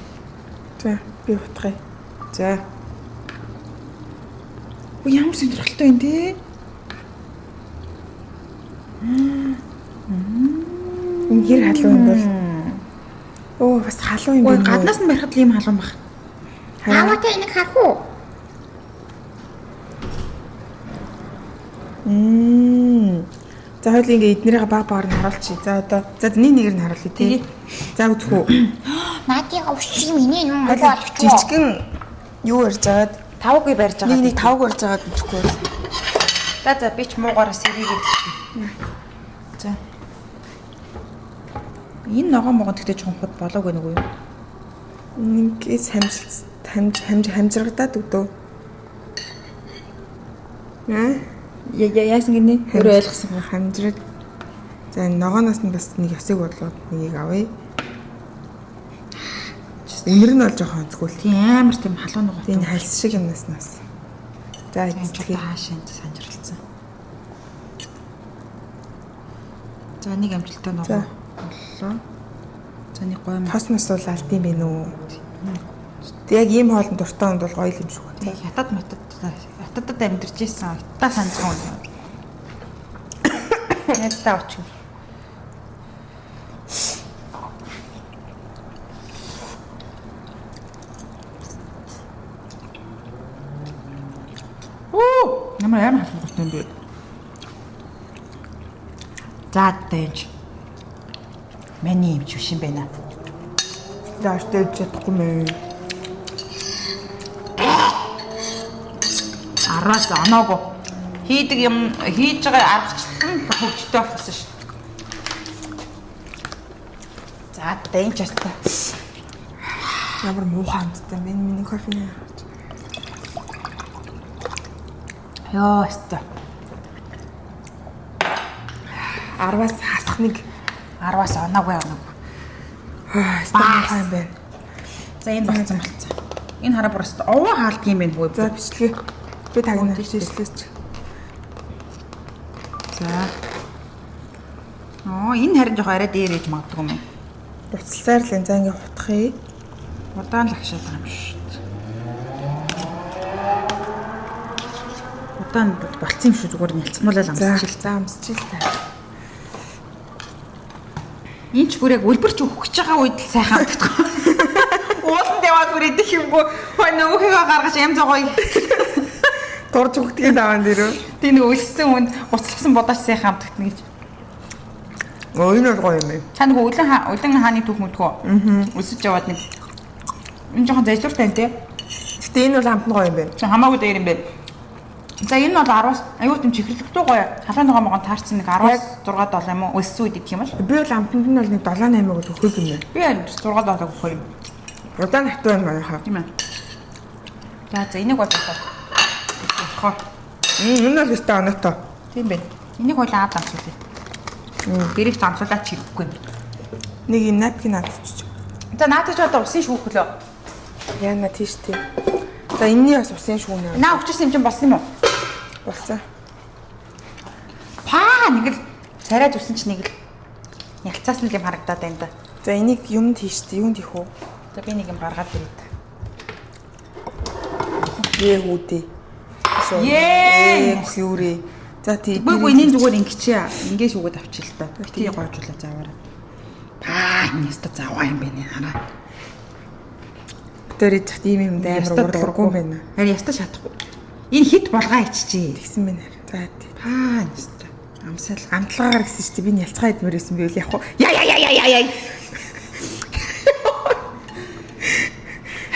За би утгая. За. Хүй ямар сонирхолтой юм те. Энэ хэр халуун юм бол? Оо бас халуун юм Ой байна. гаднаас нь барихад л ийм халуун баг. Аава та энийг харах уу? За хоёул ингээ эднэрийг баг багаар нь харуулчих. За одоо за нэг нэгээр нь харуулъя тий. За үзэх үү. Наадыгаа өсчих юм миний юм Хоёул болчих. жижигэн юу ярьж агаад Тавгүй барьж байгаа. нэг нэг тавг барьж агаад үзэхгүй. За за би ч муугаараа сэрийгээд. За. Энэ ногоон могон тэгтээ жоохон худ болоогүй нөгөө юу? Ингээс хамжилт хамж хамж хамжиргадаад өгдөө. Нэ? Яасан гинэ? Өөрөө ойлгосон. Хамжирал. За энэ ногооноос нь бас нэг ёсыг бодлоод нэгийг авъя. Үнэр нь бол жоохон онцгүй л. Тийм амар тийм халуун ногоо. Тийм хальс шиг юмнаас нь бас. За Тийм ч эцэцгээ. хаашаа санжирлцсан. За нэг амжилттай ногоо За. боллоо. За нэг гоё юм. Тос мос бол алдсан байх үү? Тэг яг ийм хоолнд дуртай хүнд бол гоё юм шиг байна. Тийм хятад матад хятадд амьдарч исэн. Хятад санаж байгаа юм. Найздаа очих. Оо, ямар амар халуун юм бэ? За дэнч. Миний юм ч биш юм байна. За өртөө чадахгүй мэ. 10-аас оноогүй. Хийдэг юм хийж байгаа аргачлал нь хөгжтэй болсон ш. За дэнч яста. Ямар муухай амттай юм бэ? Миний кофений. Йоо яста. 10-аас хасах нэг 10-аас оноогүй оноогүй. Аа, юм байна. За энэ болцсон болцсон. Энэ хараа бүр өстө овоо хаалт юм байна хөө. За бичлэгээ. Би тагна бичлээч. За. Оо энэ харин жоохон арай дээр ээж магадгүй юм. Буцалсаар л энэ за ингээ хутгая. Удаан л агшаад байгаа юм шүү дээ. Удаан болцсон юм шүү зүгээр нялцмуулаад За амсчихл. за амсчих л та. Энэ ч бүр яг үлбэрч өгөх гэж байгаа үед л сайхан амтдаггүй. Ууланд яваад бүр идэх юмгүй. Хой нөгөөхийгөө гаргаж ям зогоо. Дурж өгдгийн даваан дээр үү? Тэг нэг өлссөн хүнд буцалсан бодооч сайхан амтдагна гэж. Оо энэ бол гоё юм байна. Та нэг үлэн үлэн хааны түүх мэдхүү. Аа. Өсөж яваад нэг энэ жоохон зажлууртай юм те. Гэтэ энэ бол амт нь гоё юм байна. Чи хамаагүй дээр юм байна. За энэ бол 10-аас аюу тийм чихэрлэгтэй гоё. Халуун ногоо могон таарсан нэг 10-аас 6 7 юм уу? Өлссөн үед идэх юм бол. Би бол амтанд нь бол нэг 7 8-ыг бол өгөх юм байна. Би 6 7 өгөх юм. Удаан хатуу байна манайхаа. Тийм ээ. За за энийг бол болох. Энэ бол өстой оноотой. Тийм байна. Энийг хойлоо аад амсуулъя. Гэрийг амсуулаач хэрэггүй юм. Нэг юм napkin авчиж. За наадах чи одоо усын шүүх лөө. Яна тийш тий. За энэний бас усын шүүнэ. Наа өгчсэн юм чинь болсон юм уу? Болсон. Паа нэг л царай зүсэн чинь нэг л ялцаас нь л юм харагдаад байна да. За энийг юмд хийш тий. Юунд хийх үү? За би нэг юм гаргаад ирээ. та. Ээ хүүдээ. Ее! Юурээ. За тий. Үгүй энэ зүгээр ингэчээ. Ингээ шүүгээд авчил та. Бити гоожуулаа заавараа. Паа энэ яста заваа юм байна хараа. Тэр ич ийм юм амар Яста урдггүй юм байна. Харин яста чадахгүй. Энэ хит болгоо иччихээ. Тэгсэн байна. За тий. Паа энэ яста. Амсаал. Амтлагаар гэсэн чи би нялцгаа идмээр байсан би бол яг хуу. Я я я я я я.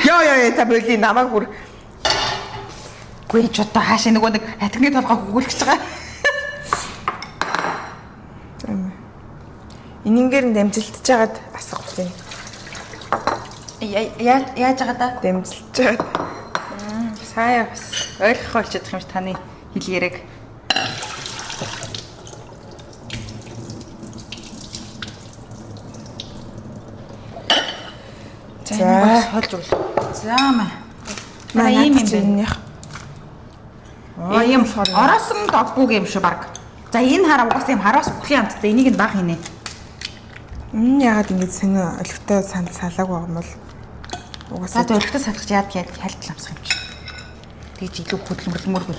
Йоо ёо ёо та боли намайг бүр Үгүй ч одоо хаашаа нөгөө нэг хатгны толгой хөгөөлөх гэж байгаа. энэнгээр нь дамжилтж хагаад асах юм. Яаж яаж байгаа да? Дамжилж хагаад Сая бас ойлгох болчиход юм шиг таны хэл яриаг. За За. энэ бас холж өглөө. За маа. Маа ийм юм наадах байна. энэнийх. Аа ийм ороосон доггүй юм шүү баг. За энэ хараа угаасаа юм хараас үхлийн амттай энийг нь баг хийнэ. Энэ яагаад ингэж сонио олигтой санал салаагүй байгаа юм бол За угаасаа зөрөгтэй салгаж яад яад хальт ламсах юм чи. Тэгж илүү хөдөлмөрлөмөргүй.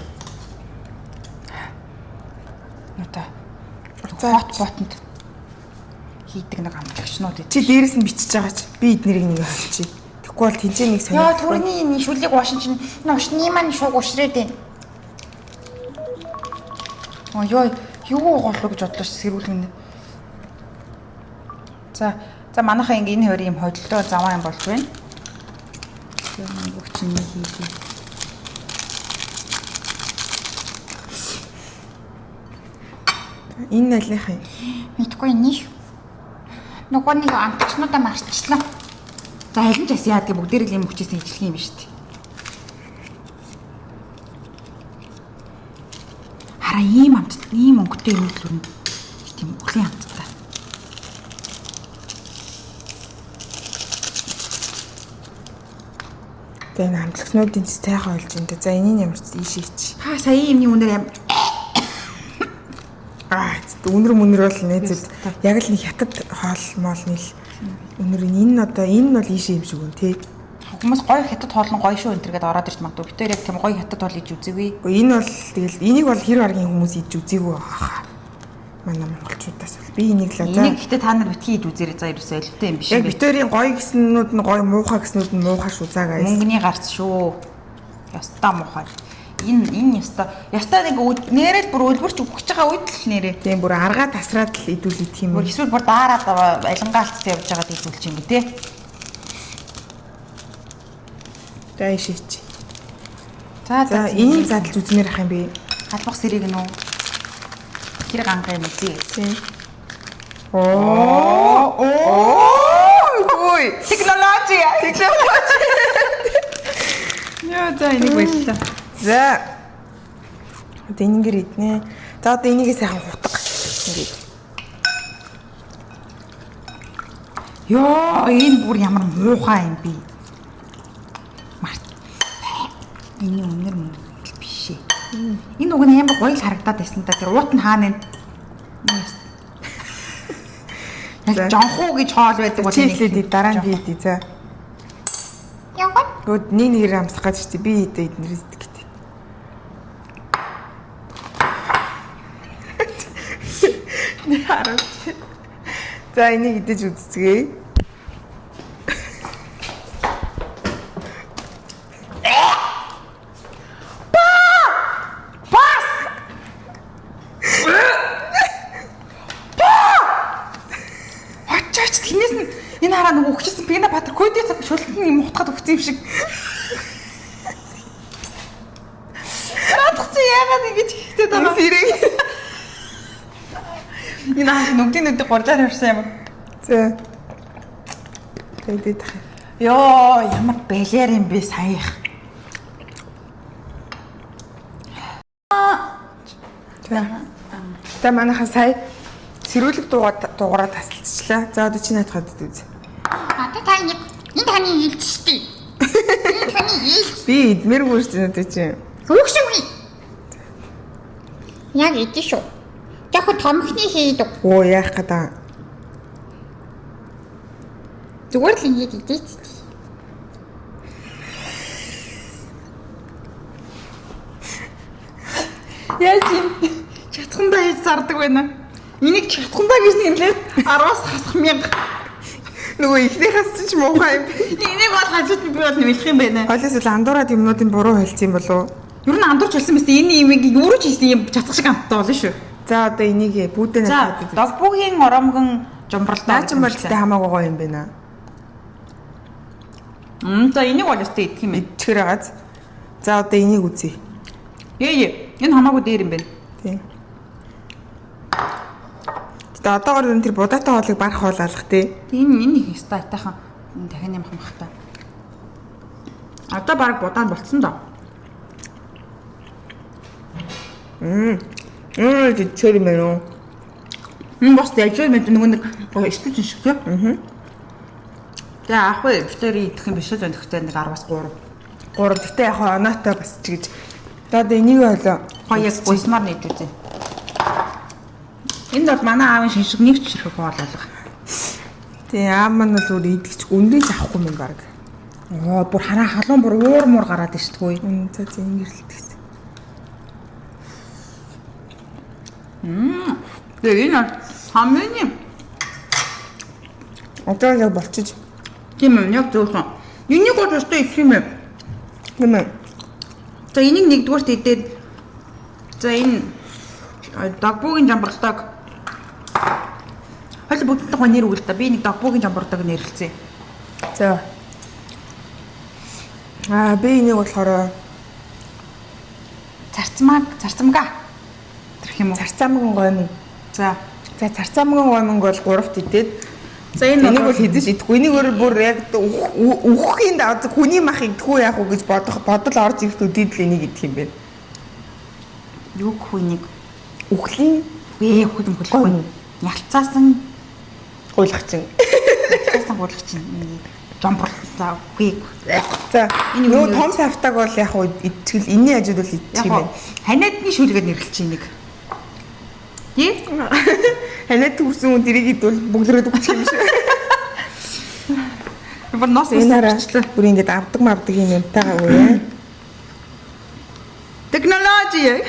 Нута. За. Хот ботонд хийдэг нэг амтлагчнууд чи дээрэс нь бичиж байгаа ч би эднэрийг нэг олчих. Тэгэхгүй бол тэнцээ нэг сонио. Йоо түрний энэ шүлийг уушин чинь энэ уушны маань шууг ушрээд байна. Оо ёо юу голоо гэж бодлоо ш сэрүүлгэн. За за манайхаа ингээ энэ хоёрын юм хөдлөлтөө заваа юм болж байна. Тэгээ бүх чинь хийлээ. Энэ алийнхаа юм. Мэдгүй них. Нөгөө нэг амтлагчнуудаа марчлаа. За аль нь ч ас яадаг бүгдээр л юм хүчээсэн ижлэх юм биш үү? Хараа ийм амт ийм өнгөтэй юм л өрнө. Тийм үхлийн амттай. За энэ амтлагчнуудын ч сайхан олж энэ. За энийг ямар ч ийшээ чи. Хаа сая юмны үнээр ям Аа үнэр мүнэр бол нээзэд яг л нэг хятад хоол моол нийл үнэр энэ нь одоо энэ нь бол ийшээ юм шиг үн тий. Хүмүүс гоё хятад хоол нь гоё шүү энэ төр гэдээ ороод ирж магадгүй. Бид хоёр яг тийм гоё хятад хоол хийж үзээгүй. Гэхдээ энэ бол тэгэл энийг бол хэр баргийн хүмүүс идж үзээгүй байгаа хаа. Манай монголчуудаас бол би энийг л за Энийг гэхдээ та нар битгий хийж үзээрэй за ерөөсөө элвтэй юм биш яг юм бэ. бид хоёрын гоё гэснүүд нь гоё муухай гэснүүд нь муухай шүү за guys. Мөнгөний гарц шүү. Ястаа муухай. Энэ энэ ястаа ястаа нэг нэрэл бүр өлбөрч өгөх гэж байгаа үед л нэрээ. Тийм бүр аргаа тасраад л идүүл идэх юм. Бүр эсвэл бүр daarаад алингаа алдсан явж байгаад идүүлчих юм бэ те. За ийшээ чи. За За энийг задлж үзмээр ах юм би. Халбах сэрийг нүү. Тэр ганга юм үзье. Тийм. Оо оо хүй. Технологи. Технологи. Яа за энийг баярлалаа. За. Одоо энэгээр иднэ. За одоо энийгээ сайхан хутга. Ингээд. Йоо энэ бүр ямар муухай юм бэ? Март. Энэ үнэр мөн биш ээ. Энэ уг нь амар гоё л харагдаад байсан та тэр уут нь хаана вэ? За. Яг жонхуу гэж хоол байдаг бол Чи эхлээд ид, дараа нь би идэ. За. Яваа. Гүүд нэг нэгээр амсах гэж чи би идэ эднэрээс идэх гэдэг. Нэ харуулж. За энийг идэж үзцгээе. Бас! Очооч тэрнээс нь энэ хараа нөгөө өгчсэн пина патер көдөө цаг шүлтэн юм утгаад өгсөн юм шиг. Наадах чи яагаад ингэж ихтэй байгаа юм? Сэрэг. Энэ хаа нүгдийн нүдийг гуржаар харсан юм. За. Тэгээд идэх. Йоо, ямар балиар юм бэ саях. За. За манайхан сая Сэрүүлэг дуугараа тасалцчлаа. За одоо чи наадахад үз. Одоо та энийг энэ таны ээлж штий. Энэ таны ээлж. Би идмээргүй шүү дээ надад чи. Хөөгшингүй. Яг идэв шүү. Яг томхны хийдэг. Оо яах гэдэг. Зүгээр л ингэж идээч. Яаж юм? Чадхандаа хийж зардаг байна. Энийг чадхандаа гэж нэрлээд 10-аас хасах мянга. Нөгөө эхнийхээс чинь ч муухай юм. Энийг бол хажууд нь би бол нэмэлэх юм байна. Хойлоос л андуураад юмнуудын буруу холцсон юм болов уу? Ер нь андуурч болсон байсан. Энэ юм өөрөө ч хийсэн юм чацах шиг амттай болно шүү. За одоо энийг бүүдээ За, надад. Догбугийн оромгон жомборлоо. Наа чинь бол гэтээ хамаагүй гоё юм байна. За энийг бол өстэй идэх юм байна. Идчихэр байгааз. За одоо энийг үзье. Ээ, энэ хамаагүй дээр юм байна. Тийм. Гэтэ одоогор ер нь тэр будаатай хоолыг барах хоол алах тий. Энэ их өстэй айтайхан дахин нэмэх юм хата. Одоо баг будаа нь болцсон доо. Чөр юм байна уу? Энэ бас яжгүй мэд нөгөө нэг гоё эсэлж шиг тий. Аа. За аах вэ? Битэрийн идэх юм биш л энэ гэхдээ нэг 10-аас 3. 3. Гэтэ яг хаа оноотой бас ч гэж. За одоо энийг ойлоо. Гоё яг гойсмаар нээж үзье. Энд бол манай аавын шиншиг нэг ч ширхэг хоол алга. Тий, аав маань бол өөр идэгч өндрийг авахгүй юм баг. Оо бүр хараа халуун бүр уур муур гараад ишдэггүй. За за ингэрлэлт гэсэн. Тэгээ энэ бол хамгийн Одоо яг болчиж. тийм юм яг зөвхөн. Энийг бол өстой идэх юм бэ? Тийм ээ. За энийг нэгдүгüрт идээд за энэ догбуугийн жамбарлагдаг. Хойл бүгдтэй гоо нэр үгэл та. Би нэг догбуугийн жамбарлагдаг нэрлэлцээ. За. Аа би энийг болохоор Царцмаг, царцамга. Тэрх юм уу? царцаамган гоймон. За. За царцаамган гоймонг бол 3-т идээд За энэ энийг бол хэзээ ч идэхгүй. Энийг өөр бүр яг үхэхийн даваа хүний мах идэхгүй яах вэ гэж бодох бодол орж ирэх төдийд л энийг идэх юм байна. юу гэх вэ нэг? Үхлийн Ээ хөл мөхөлгүй. Гоймон. Ялцаасан гуйлгачин. ялцаасан гуйлгач чинь жамбар. За үгүй. За Энэ нөгөө юу том савтаг бол яг уу идчихэл энэний хажууд бол идчих Яг юм байна. ханиадны шүлгээр нэрлэж чинь нэг. Тий? Ханиад төрсөн хүн тэрийг идвэл бөглөрөөд өгчих юм шиг. Бүр нос Энэ хараа бичлээ. бүр ингэж авдаг мавдаг юм юмтайгаа үе яа. Технологи.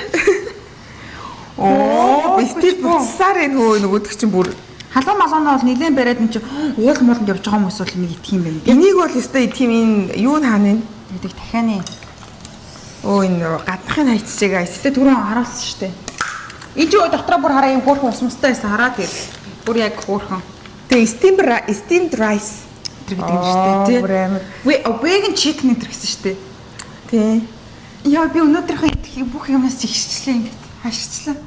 Оо, бэлтгэл буцсаар энэ хөө нөгөөдөг чинь бүр Халуун малуунаа бол нилээн бариад энэ чинь уул мууланд явж байгаа хүмүүс бол энийг идэх юм байна. энийг бол өстой идэх юм энэ юу н хаана энэ? Гэдэг дахианы. Өө энэ гаднахын хайчжээ guys. Гэтэ түрүүн харуулсан шүү дээ. Энэ чинь дотроо бүр хараа юм хөөрхөн ус мустай байсан хараа тэр. Бүр яг хөөрхөн. Тэгээ steamed rice. Тэр гэдэг юм шүү дээ. Тий. Бүр амар. Vegan chicken энэ гэсэн шүү дээ. Тий. Яа би өнөөдрийнхөө идэх бүх юмнаас чи ихчлээ ингээд. Хашчлаа.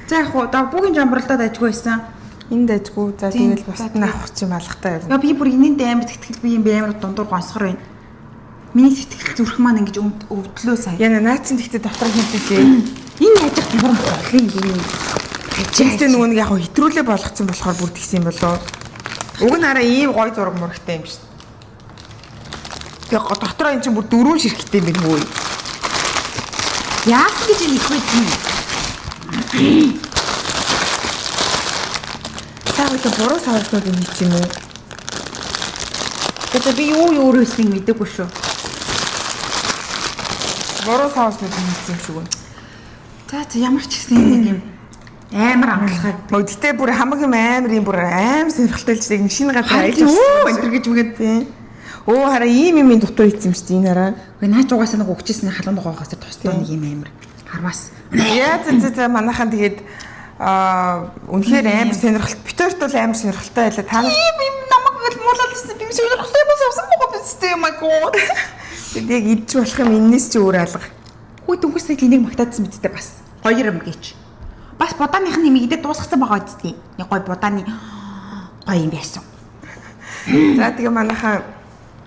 За яг хуу дагбуугийн жамбарлаад ажгүй байсан. Энд ажгүй. За Тийм, тэгэл бусд нь авах чинь малхтай юм. Яа би бүр энэнд амар сэтгэл би юм би амар дундуур гонсгор байна. Миний сэтгэл зүрх маань ингэж өвдлөө сая. Яна наа чин тэгтээ дотор хийлээ. Энэ яаж ямар голын юм. Тэгтээ нөгөө нэг яг хуу хэтрүүлээ болгоцсон болохоор бүр тэгсэн юм болоо. Уг нь хараа ийм гой зураг мурагтай юм шүү. Тэгээ дотроо эн чинь бүр дөрвөн ширхттэй юм байна хөө. Яасан гэж энэ их вэ юм? Цаа хоёул буруу савснууд юм хийц юм уу? Тэгээ би юу юу өөрөөснийг мдэггүй шүү. Буруу савснууд юм хийц юм шиг байна. За за ямар ч гэсэн нэг юм амар амгалахаа. Мөн гэтээ бүр хамаг юм амар юм бүр амар сонирхолтой л чинь шинэ газар аялж Өө энэ төр гэж үгээд. Тийм. Өө хараа ийм юмын дутуу хийц юм шүү дээ энэ хараа. Үгүй наач угаасаа нэг өгчээсэн халуун ногоогоос тэр тостой нэг юм амар харвас. Яа зэ зэ зэ манайхан тэгээд үнэхээр амар сонирхолтой. Битэрт бол амар сонирхолтой байлаа. Та нар Ийм юм намайг ингээл муулаад ирсэн би сонирхолтой юм авсан байгаа биз дээ my god. тэгээд яг идж болох юм энэс чи өөр алга. Хүү дөнгөж сая энийг магтаадсан биз дээ бас. Хоёр юм гэж. Бас будааных нь нэмийг идэ дуусгацсан байгаа биз дээ. Нэг гой будааны гоё юм байсан. За тэгээ манайхан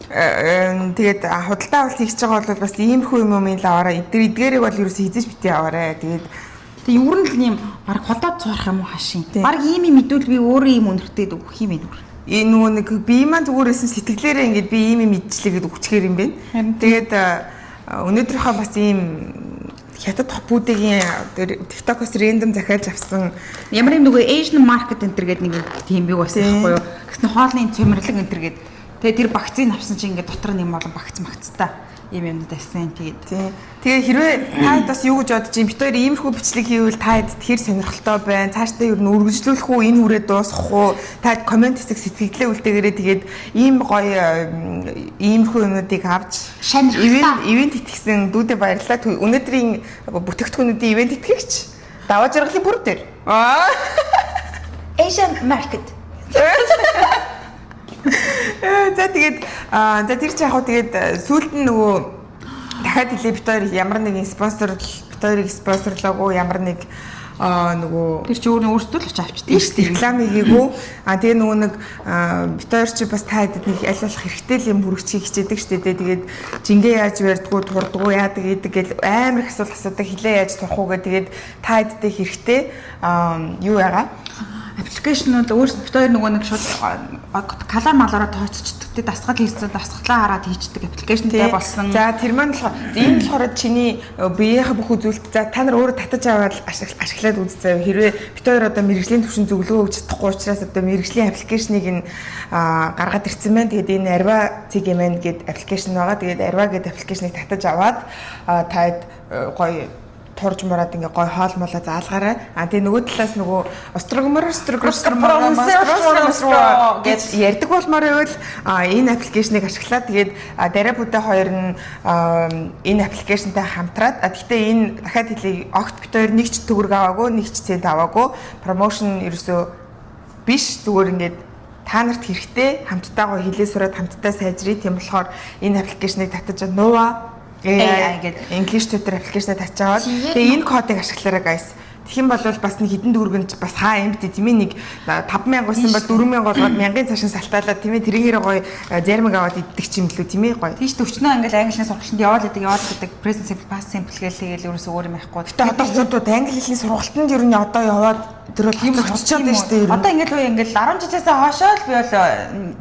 тэгээд худалдаа авалт хийж байгаа бол бас иймэрхүү юм юм л аваарай. Эдгээр эдгээрийг бол ерөөсөө хизээж битгий аваарай. Тэгээд Тэгээ ер нь л ийм баг холдоод цуурах юм уу хашийн. Баг ийм юм мэдвэл би өөрөө ийм үнэртэй өгөх юм байна. Энэ нөгөө нэг би маань зүгээр эсэн сэтгэлээрээ ингээд би ийм юм мэдчихлээ гэдээ өгчгээр юм байна. Тэгээд өнөөдрийнхөө бас ийм хятад хопүүдийн TikTok-оос random захиалж авсан Ямар юм нөгөө Asian market энэ төр гэдэг нэг тийм юу байсан байхгүй юу? Тэгсэн хоолны цөмөрлөг энэ төр гээд тэгээ тэр багцыг авсан чинь ингээд дотор нь юм олон багц магцтай юм юмнууд байсан. Тэгээд тий. Тэгээ хэрвээ та хэд бас юу гэж бодож юм, бид хоёр иймэрхүү бичлэг хийвэл та хэд хэр сонирхолтой байна? Цаашдаа ер нь үргэлжлүүлэх үү, энэ хүрээ дуусгах уу? Та хэд comment хэсэг сэтгэлдээ үлдээгээрээ тэгээд ийм гоё иймэрхүү юмнуудыг авч Шанирхалтай. Ивент итгэсэн дүүдээ баярлалаа. Өнөөдрийн бүтээгдэхүүнүүдийн ивент итгэгч Даваа жаргалын бүр дээр. Аа. Asian market. За тэгээд за тэр чи яг хуу тэгээд сүүлд нь нөгөө дахиад хэлээ, бид хоёр ямар нэгэн спонсор, бид хоёрыг спонсорлоогүй, ямар нэг нөгөө Тэр чи өөр нь өөрсдөө л очиж авчдээ шүү дээ. Реклам хийгээгүй. А тэгээ нөгөө нэг бид хоёр чи бас та хэдэд нэг аль болох хэрэгтэй л юм хүргэчихийг хичээдэг шүү дээ. Тэгээд жингээ яаж барьдгүү, турдгүү, яадаг идэг гэл амар их асуулт асуудаг, хилээ яаж турах уу гэх. Тэгээд та хэдтэй хэрэгтэй юу яага Application ууд өөрсдөө бид хоёр нөгөө нэг шууд калар малаараа тооцчдөг. Тэ дасгал хийсэн дасгалаа хараад хийчдэг application тай болсон. За, тэр маань болохоор энэ болохоор чиний биеийнхээ бүх үзүүлэлт. За, та нар өөрөө татаж аваад ашиглаад үзцээ. Хэрвээ бид хоёр одоо мэргэжлийн түвшин зөвлөгөө өгч чадахгүй учраас одоо мэргэжлийн application ыг нь гаргаад ирсэн байна. Тэгээд энэ Арва CGMN гээд application байгаа. Тэгээд Арва гээд application ыг татаж аваад таад гоё турж мураад ингээ гой хоол молоо заалгаарай. А тэгээ нөгөө талаас нөгөө острогмор гэж ярьдаг болмоор байвал энэ application ыг ашиглаад тэгээд дараа бүдэ хоёр нь энэ application тай хамтраад, гэхдээ энэ дахиад хэлье, огт бид хоёр нэг ч төгрөг аваагүй, нэг ч цент аваагүй. Promotion ерөөсөө биш, зүгээр ингээд та нарт хэрэгтэй хамтдаа гоё хилээ сураад хамтдаа сайжрыг. Тийм болохоор энэ application ыг татаж Nova AI гэдэг English Tutor application ыг татчаад тэгээ энэ кодыг ашиглаарай, guys. Тэгэх юм бол бас нэг хэдэн төгрөгөнд бас хаа юм бит, тийм ээ, нэг 5000 байсан бол 4000 болгоод мянган цаашин салтаалаа, тийм ээ, тэрийгээр гоё зармаг аваад иддэг ч юм лүү, тийм ээ, гоё. Тийш төвчнөө ингээл англи сургалтанд яваал идэг, яваал идэг, present simple, past simple гээл тэгэл ерөөсөө өөр юм байхгүй. Гэтэ одоо хуудууд англи хэлний сургалтанд ер нь одоо яваад тэр бол юм сурчаад байна шүү дээ ер нь. Одоо ингээл үе ингээл 10 жилээс хойшоо л би бол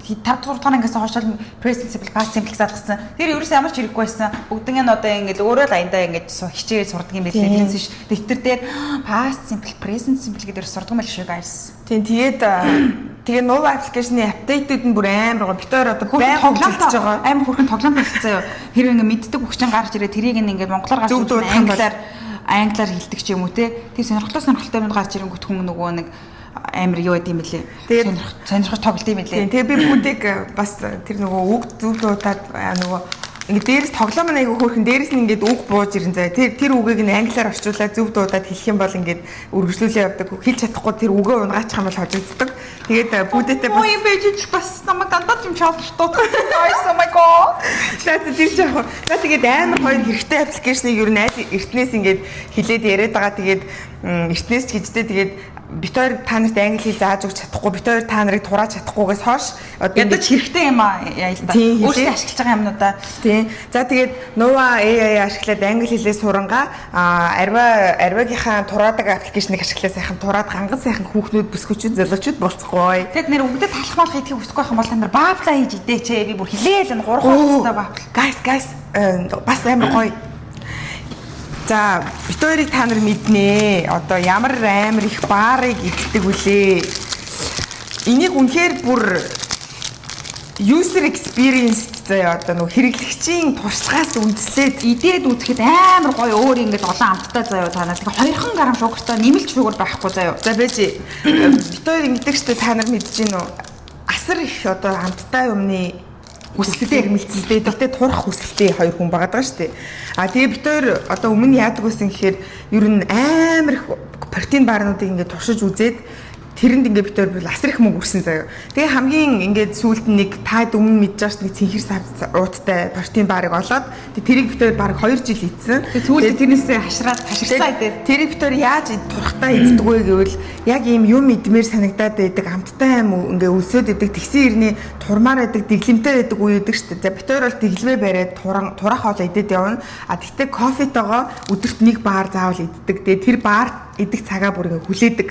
5 6 дугаар ангиас хойшоо л present simple, past simple залгасан. Тэр ерөөсөө ямар ч хэрэггүй байсан. Бүгднийг нь одоо ингээл өөрөө л аяндаа ингээд хичээгээ сурдаг юм байлээ. Тэрнээс биш дэвтэр дээр past simple, present simple гэдэг сурдаг юм байл шүү, guys. Тийм, тэгээд тэгээ Nova application ы update үүд нь бүр амар гоё. Бид хоёр одоо Баян байнга хөгжиж байгаа. Амар хөөрхөн тоглоом болцсон юу. Тэр ингээ мэддэг хүчин гарч ирээ тэрийг ингээд монголоор гарч Зөв дуудах юм бол. Англиар хэлдэг ч юм уу те. Тэр сонирхолтой сонирхолтой юмд гарч ирэнгүүт хүн нөгөө нэг амар юу байд юм бэлээ. Сонирхож тоглолт юм бэлээ. Тийм, тэгээ би бүдэг бас тэр нөгөө үг зөв дуудаад нөгөө ингээд дээрээс тоглоом нь айгүй хөөрхөн, дээрээс нь ингээд үг бууж ирэн заяа. Тэр үгийг нь англиар орчуулаад зөв дуудаад хэлэх юм бол ингээд үргэлжлүүлээ явдаг. Хэлж чадахгүй тэр үгээ унгаачих юм бол хожигддаг. Тэгээд бүдэтэй бас Ой байж бас намайг дандаа юм шалгалтууд. Guys, oh my God. За, тэр ч яг. За, тэгээд амар гоё хэрэгтэй application ыг ер нь аль эртнээс ингээд хилээд яриад байгаа. Тэгээд эртнээс ч гэжтэй тэгээд бид хоёр та нарт англи хэл зааж өгч чадахгүй, бид хоёр та нарыг турааж чадахгүйгээс хойш одоо ядаж хэрэгтэй юм аа яа л да. Өөрсдөө ашиглаж байгаа юмнуудаа. Тийм. За, тэгээд Nova AI ашиглаад англи хэлээ сурангаа Арвагийнхаа тураадаг application ыг ашиглаад сайхан тураад ганган сайхан хүүхнүүд, бүсгүүчүүд, залуучууд болцгоё. Тэгэд нэр өгдөд талах малах идэхийг хүсэхгүй байх юм бол та нар бафла хийж идээч. Би бүр хилээл энэ 3 хугацтай бафл. Guys, guys, бас амар гоё. За, бид хоёрыг та нар мэднэ. Одоо ямар амар их баарыг иддэг вүлээ. Энийг үнэхээр бүр user experience заяа, одоо нөгөө хэрэглэгчийн туршлагаас үндэслээд идээд үзэхэд амар гоё өөр ингээд олон амттай заяа та нар. Тэгээ 2 грамм sugar тай, нэмэлт sugar байхгүй заяа. За, байж бид хоёр ингэдэг штэ, та нар мэдэж гин үү? Асар их одоо амттай юмны хүсэлтэй, хэрмэлцэлтэй, тэгтээ турах хүсэлтэй хоёр хүн байгаа даа штэ. А тэгээ бид хоёр одоо өмнө яадаг байсан гэхээр ер нь амар их протеин барнуудыг ингээд туршиж үзээд Тэрэнд ингээд бид хоёр асар их мөнгө үрсэн заяа. Тэгээ хамгийн ингээд сүүлд нь нэг та өмнө мэдж байгаа ш нэг цэнхэр сав ууттай протеин барыг олоод тэгээ тэрийг бид хоёр бараг 2 жил идсэн. Тэгээ сүүлд тэрнээсээ хашраад хаширсаа идээд Тэрийг бид хоёр яаж турхтаа иддэг вэ гэвэл яг ийм юм идмээр санагдаад байдаг, амттай юм ингээ өлсөөд идэг, тэгсэн ирний турмаар байдаг, дэглэмтэй байдаг үе идэг шүү дээ. За бид хоёр бол дэглэмээ бариад турах хоол идээд явна. А тэгтээ кофетойгоо өдөрт нэг баар заавал иддэг. Тэгээ тэр баар идэх цагаа бүр ингээ хүлээдэг.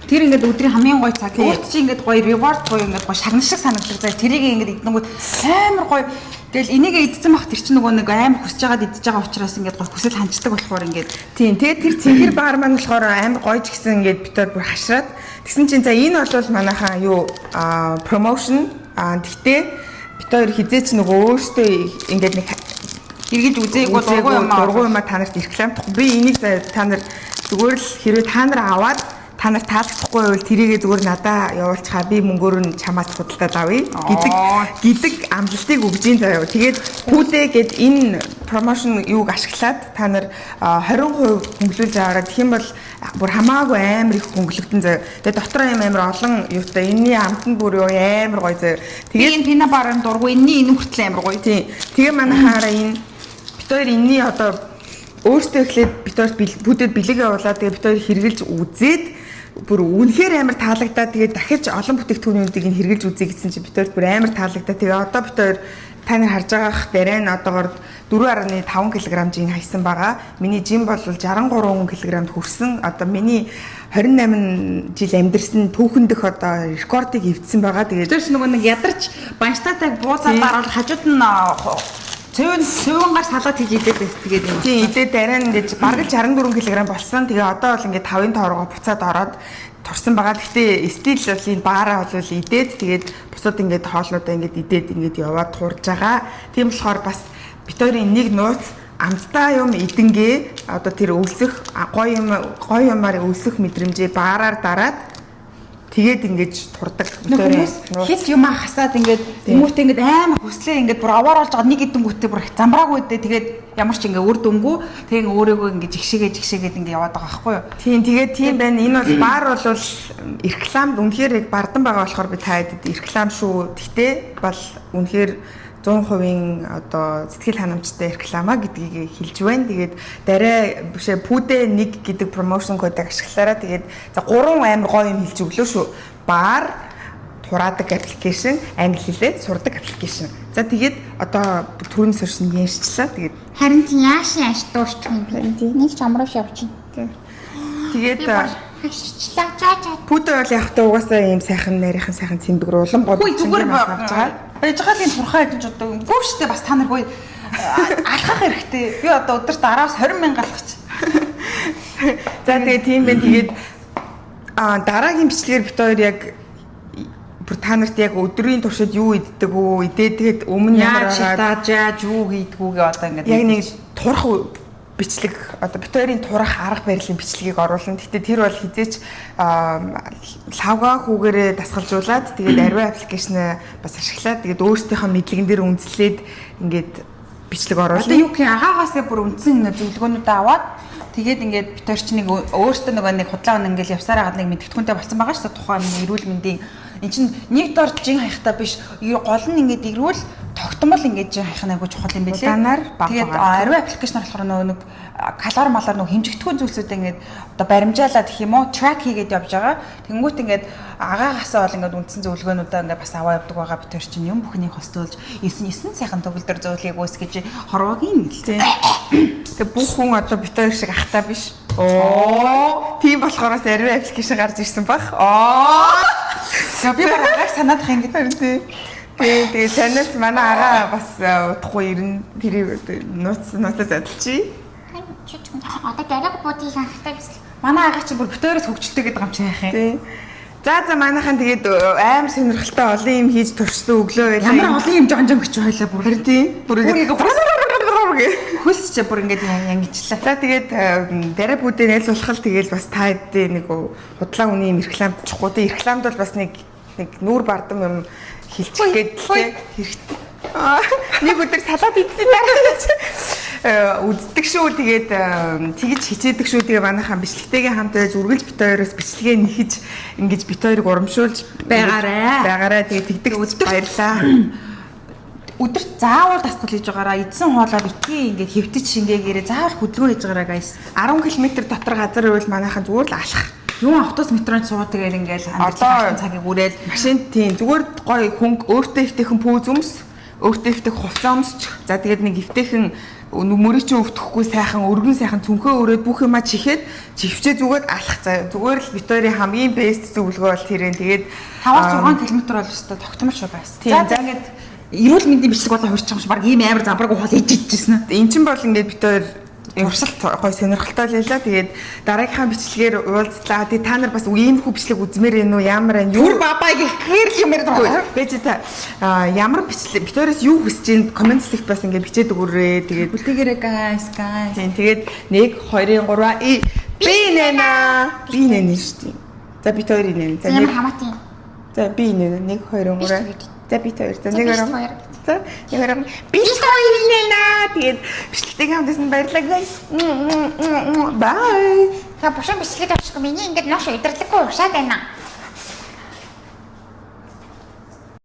Тэр ингээд өдрийн хамгийн гоё цаг. Өөрт чи ингээд гоё reward буюу ингээд гоё шагнал шиг санагдлаг заяа. Тэрийг ингээд идэнгүүт амар гоё. Тэгэл энийг идсэн бах тэр чинь нөгөө нэг амар хүсэж байгаад идэж байгаа учраас ингээд гоё хүсэл ханчдаг болохоор ингээд Тийм, тэгээд тэр цэнхэр баар маань болохоор амар гоё ч гэсэн ингээд бид хоёр бүр хашраад тэгсэн чинь за энэ бол манайхаа юу promotion тэгтээ бид хоёр хизээч нөгөө өөртөө ингээд нэг эргэж үзээгүй дургүй юм аа. Дургүй юм аа та нарт рекламдахгүй. Би энийг за та нар зүгээр л хэрвээ та нар аваад та нар таалагдахгүй байвал тэрийгээ зүгээр надаа явуулчихаа би мөнгөөр нь чамаас худалдаад авъя гэдэг амлалтыг өгж ийн заяа. Тэгээд пүүдэ гэд энэ promotion юуг ашиглаад та нар 20% хөнгөлүүлж аваарай. Тэгэх юм бол бүр хамаагүй амар их хөнгөлөгдөн заяа. Тэгээд дотроо юм амар олон юутай энэний амт нь бүр юу амар гоё заяа. Тэгээд энэ peanut butter-ын дургүй, энэний энэ хүртэл амар гоё. Тийм. Тэгээ манайхаараа энэ бид хоёр энэний одоо өөртөө эхлээд бид хоёр пүүдэд бэлэг явуулаад тэгээ бид хоёр хэрглэж үзээд бүр үнэхээр амар таалагдаад тэгээ дахиж олон бүтээгдэхүүнүүдийг нь хэрглэж үзье гэсэн чинь бид хоёр бүр амар таалагдаад тэгээ одоо бид хоёр та нар харж байгаах дараа нь одоогор 4.5 кг жин хайсан байгаа. Миний жин бол 63 кг-д хүрсэн. Одоо миний 28 жил амьдэрсэн түүхэн дэх одоо рекордыг эвдсэн байгаа. Тэгээд тэр нөгөө нэг ядарч банштаатай буузаад дарвал хажууд нь цөвөн гар салаад хийж идээд тэгээд юм. Тийм, идээд дараа нь ингэж бараг л 64 кг болсон. Тэгээ одоо бол ингээд 5-ын тооргоо буцаад ороод турсан байгаа. Гэхдээ стил бол энэ баараа бол идээд тэгээд бусад ингээд хоолнуудаа ингээд идээд ингээд яваад турж байгаа. Тийм болохоор бас бид хоёрын нэг нууц амттай юм идэнгээ одоо тэр өлсөх гоё юм гоё юмар өлсөх мэдрэмжээ баараар дараад тэгээд ингэж турдаг. Хүмүүс хит юм хасаад ингээд хүмүүстээ ингээд амар хүслээ ингээд бүр аваар болж байгаа нэг идэнгүүтээ бүр замбраагүй дээ. Тэгээд ямар ч ингээд үр дүнгүй тэгээд өөрөөгөө ингээд жигшээгээ ингээд яваад байгаа байхгүй юу? Тийм, тэгээд тийм байна. Энэ бол баар бол рекламд үнэхээр яг бардан байгаа болохоор би та хэдэд реклам шүү. Тэгтээ бол үнэхээр 100% одоо сэтгэл ханамжтай реклама гэдгийг хэлж байна. Тэгээд дараа бишээ пүүдэ 1 гэдэг promotion кодыг ашиглаарай. Тэгээд за 3 амар гоё юм хэлж өглөө шүү. Баар, тураадаг application, англи хэлээ сурдаг application. За тэгээд одоо түрүүний соршин яншчлаа. Тэгээд харин тийм яаш яаш дуусчих юм бэ? Нэг ч амрууш явчихна. Тэгээд хашчлаа. За за. Пүүдэ бол яг та угаасаа ийм сайхан нарийнхан сайхан цэмбэг рүү улам гоё зүгээр авч байгаа. Байж байгаа л энэ турхаа гэж одоо үгүй шүү дээ бас та нар хөөе алхах хэрэгтэй. Би одоо өдөрт 10-аас 20 мянга алхах. За тэгээ тийм байх. Тэгээд дараагийн бичлэгээр бид хоёр яг бүр та нарт яг өдрийн туршид юу иддэг үү, идээд тэгээд өмнө ямар байгаа яаж юу хийдгүүгээ одоо ингээд яг нэг турах бичлэг одоо бид хоёрын турах арга барилын бичлэгийг оруулна. Гэтэ тэр бол хизээч лавга хүүгээрээ дасгалжуулаад тэгээд ариун аппликейшн бас ашиглаад тэгээд өөрсдийнхөө мэдлэгэн дээр үндэслээд ингээд бичлэг оруулна. Одоо юу гэх юм агаагаасаа бүр үндсэн зөвлөгөөнүүдээ аваад тэгээд ингээд бид хоёр чинь нэг өөртөө нөгөө нэг худлаа ингээд явсаар хагаад нэг мэдгэдэггүнтэй болсон байгаа шүү дээ. Тухайн нэг эрүүл мэндийн эн чинь нэг дор жин хаяхтаа биш гол нь ингээд эрүүл тогтмол ингээд жин хаях нь айгуу чухал юм билээ. Тэгээд ариун аппликейшн болохоор нөгөө нэг калори малар нөгөө хэмжигдэхүүн зүйлсүүдээ ингээд одоо баримжаалаад гэх юм уу track хийгээд явж байгаа. Тэнгүүт ингээд агаагаасаа бол ингээд үндсэн зөвлөгөөнүүдээ ингээд бас аваа явдаг байгаа. Бид хоёр чинь юм бүхнийг хостуулж 9 сайхан төгөлдөр зүйлийг үүсгэж хорвоогийн гэлээ. Тэгээ бүх хүн одоо бид хоёр шиг ахтай биш. Оо, тийм болохороос ариун аппликейшн гарч ирсэн бах. Оо. Би баг агааг санаадах юм гэдэг. Тийм. Тэгээ танаас манай агаа бас удахгүй ирнэ. Тэрийг нууцаас адилчий. Одоо дарааг будыг анхтай биш. Манай агаа чи бүр битээрээс хөгжилтэй гэдэг юм чи яах юм. Тийм. За манайхан тэгээд амар сонирхолтой олон юм хийж туршсан өглөө байлаа. Ямар олон юм жон жон гэж байлаа бүр. Харин тийм. Бүр ингэ хөлс чи бүр ингээд янгичлаа. За тэгээд дараа бүдээ найлуулах л тэгээд бас та хэдийн нэг худлаа хүний юм рекламдчихгүй. Тэгээд рекламд бол бас нэг нүүр бардам юм хилчих гээд л хэрэгтэй. Нэг өдөр салаад идсэн дараа. Үздэг шүү. Тэгээд тэгж хичээдэг шүү. Тэгээ манайхаа бичлэгтэйгээ хамт байж үргэлж бит хоёроос бичлэгээ нэхэж ингэж бит хоёрыг урамшуулж Байгаарай. Байгаарай. Тэгээ тэгдэг Өдөрт- баярлаа. Өдөрт заавал дасгал хийж байгаараа, эдсэн хоолоо битгий ингээд хэвтэж шингээгээрээ, заавал хөдөлгөөн хийж байгаараа, guys. 10 км дотор газар байвал манайхан зүгээр л алах. Юун автобус, метронд суугаад тэгэл ингээд Одоо- амьдралын цагийг үрээд Машин тийм зүгээр гоё хөнгө өөртөө эвтэйхэн пүүз өмс, өөртөө эвтэх хувцас өмсчих. За, тэгээд нэг эвтэйхэн мөрий чинь өвдөхгүй сайхан өргөн сайхан цүнхээ өрөөд бүх юмаа чихээд чивчээ зүгээд алах заяа. Зүгээр л бит хоёрын хамгийн best зөвлөгөө бол тэрэн. Тэгээд 5-6 км бол өстой тогтмол шүү, guys. Тийм, За, за. ингээд эрүүл мэндийн бичлэг болоо хурчих юм шиг баг ийм амар замбаргүй хоол иж ижсэн. Эн чинь бол ингээд бит хоёр урсгалт гой сонирхолтой л байлаа. Тэгээд дараагийнхаа бичлэгээр уулзлаа. Тэгээд та нар бас иймэрхүү бичлэг үзмээр байна уу? Ямар байна? Түр бабай гэхээр л юм яриад байгаа. Бэж та ямар бичлэг бит хоёроос юу хүсэж байна? Comment хэсэгт бас ингээд бичээд өгөөрэй. Тэгээд Үлдээгээрэй, guys, guys. Тийм, тэгээд 1 2 3 и би нэнэ. Би нэнэ шүү дээ. За, бит хоёр нэнэ. За, Ямар нэг хамаатай. За, би нэнэ 1 2 Би 3. хоёр. За, бит хоёр. За, За, 1 би 2 хоёр. За, 1 2 би хоёр нэнэ. Тэгээд бичлэгтэйгээ хамтсан баярлалаа, guys. Bye. Та бушин бичлэг авчихгүй миний ингээд нош удирдлаггүй уушаад байна.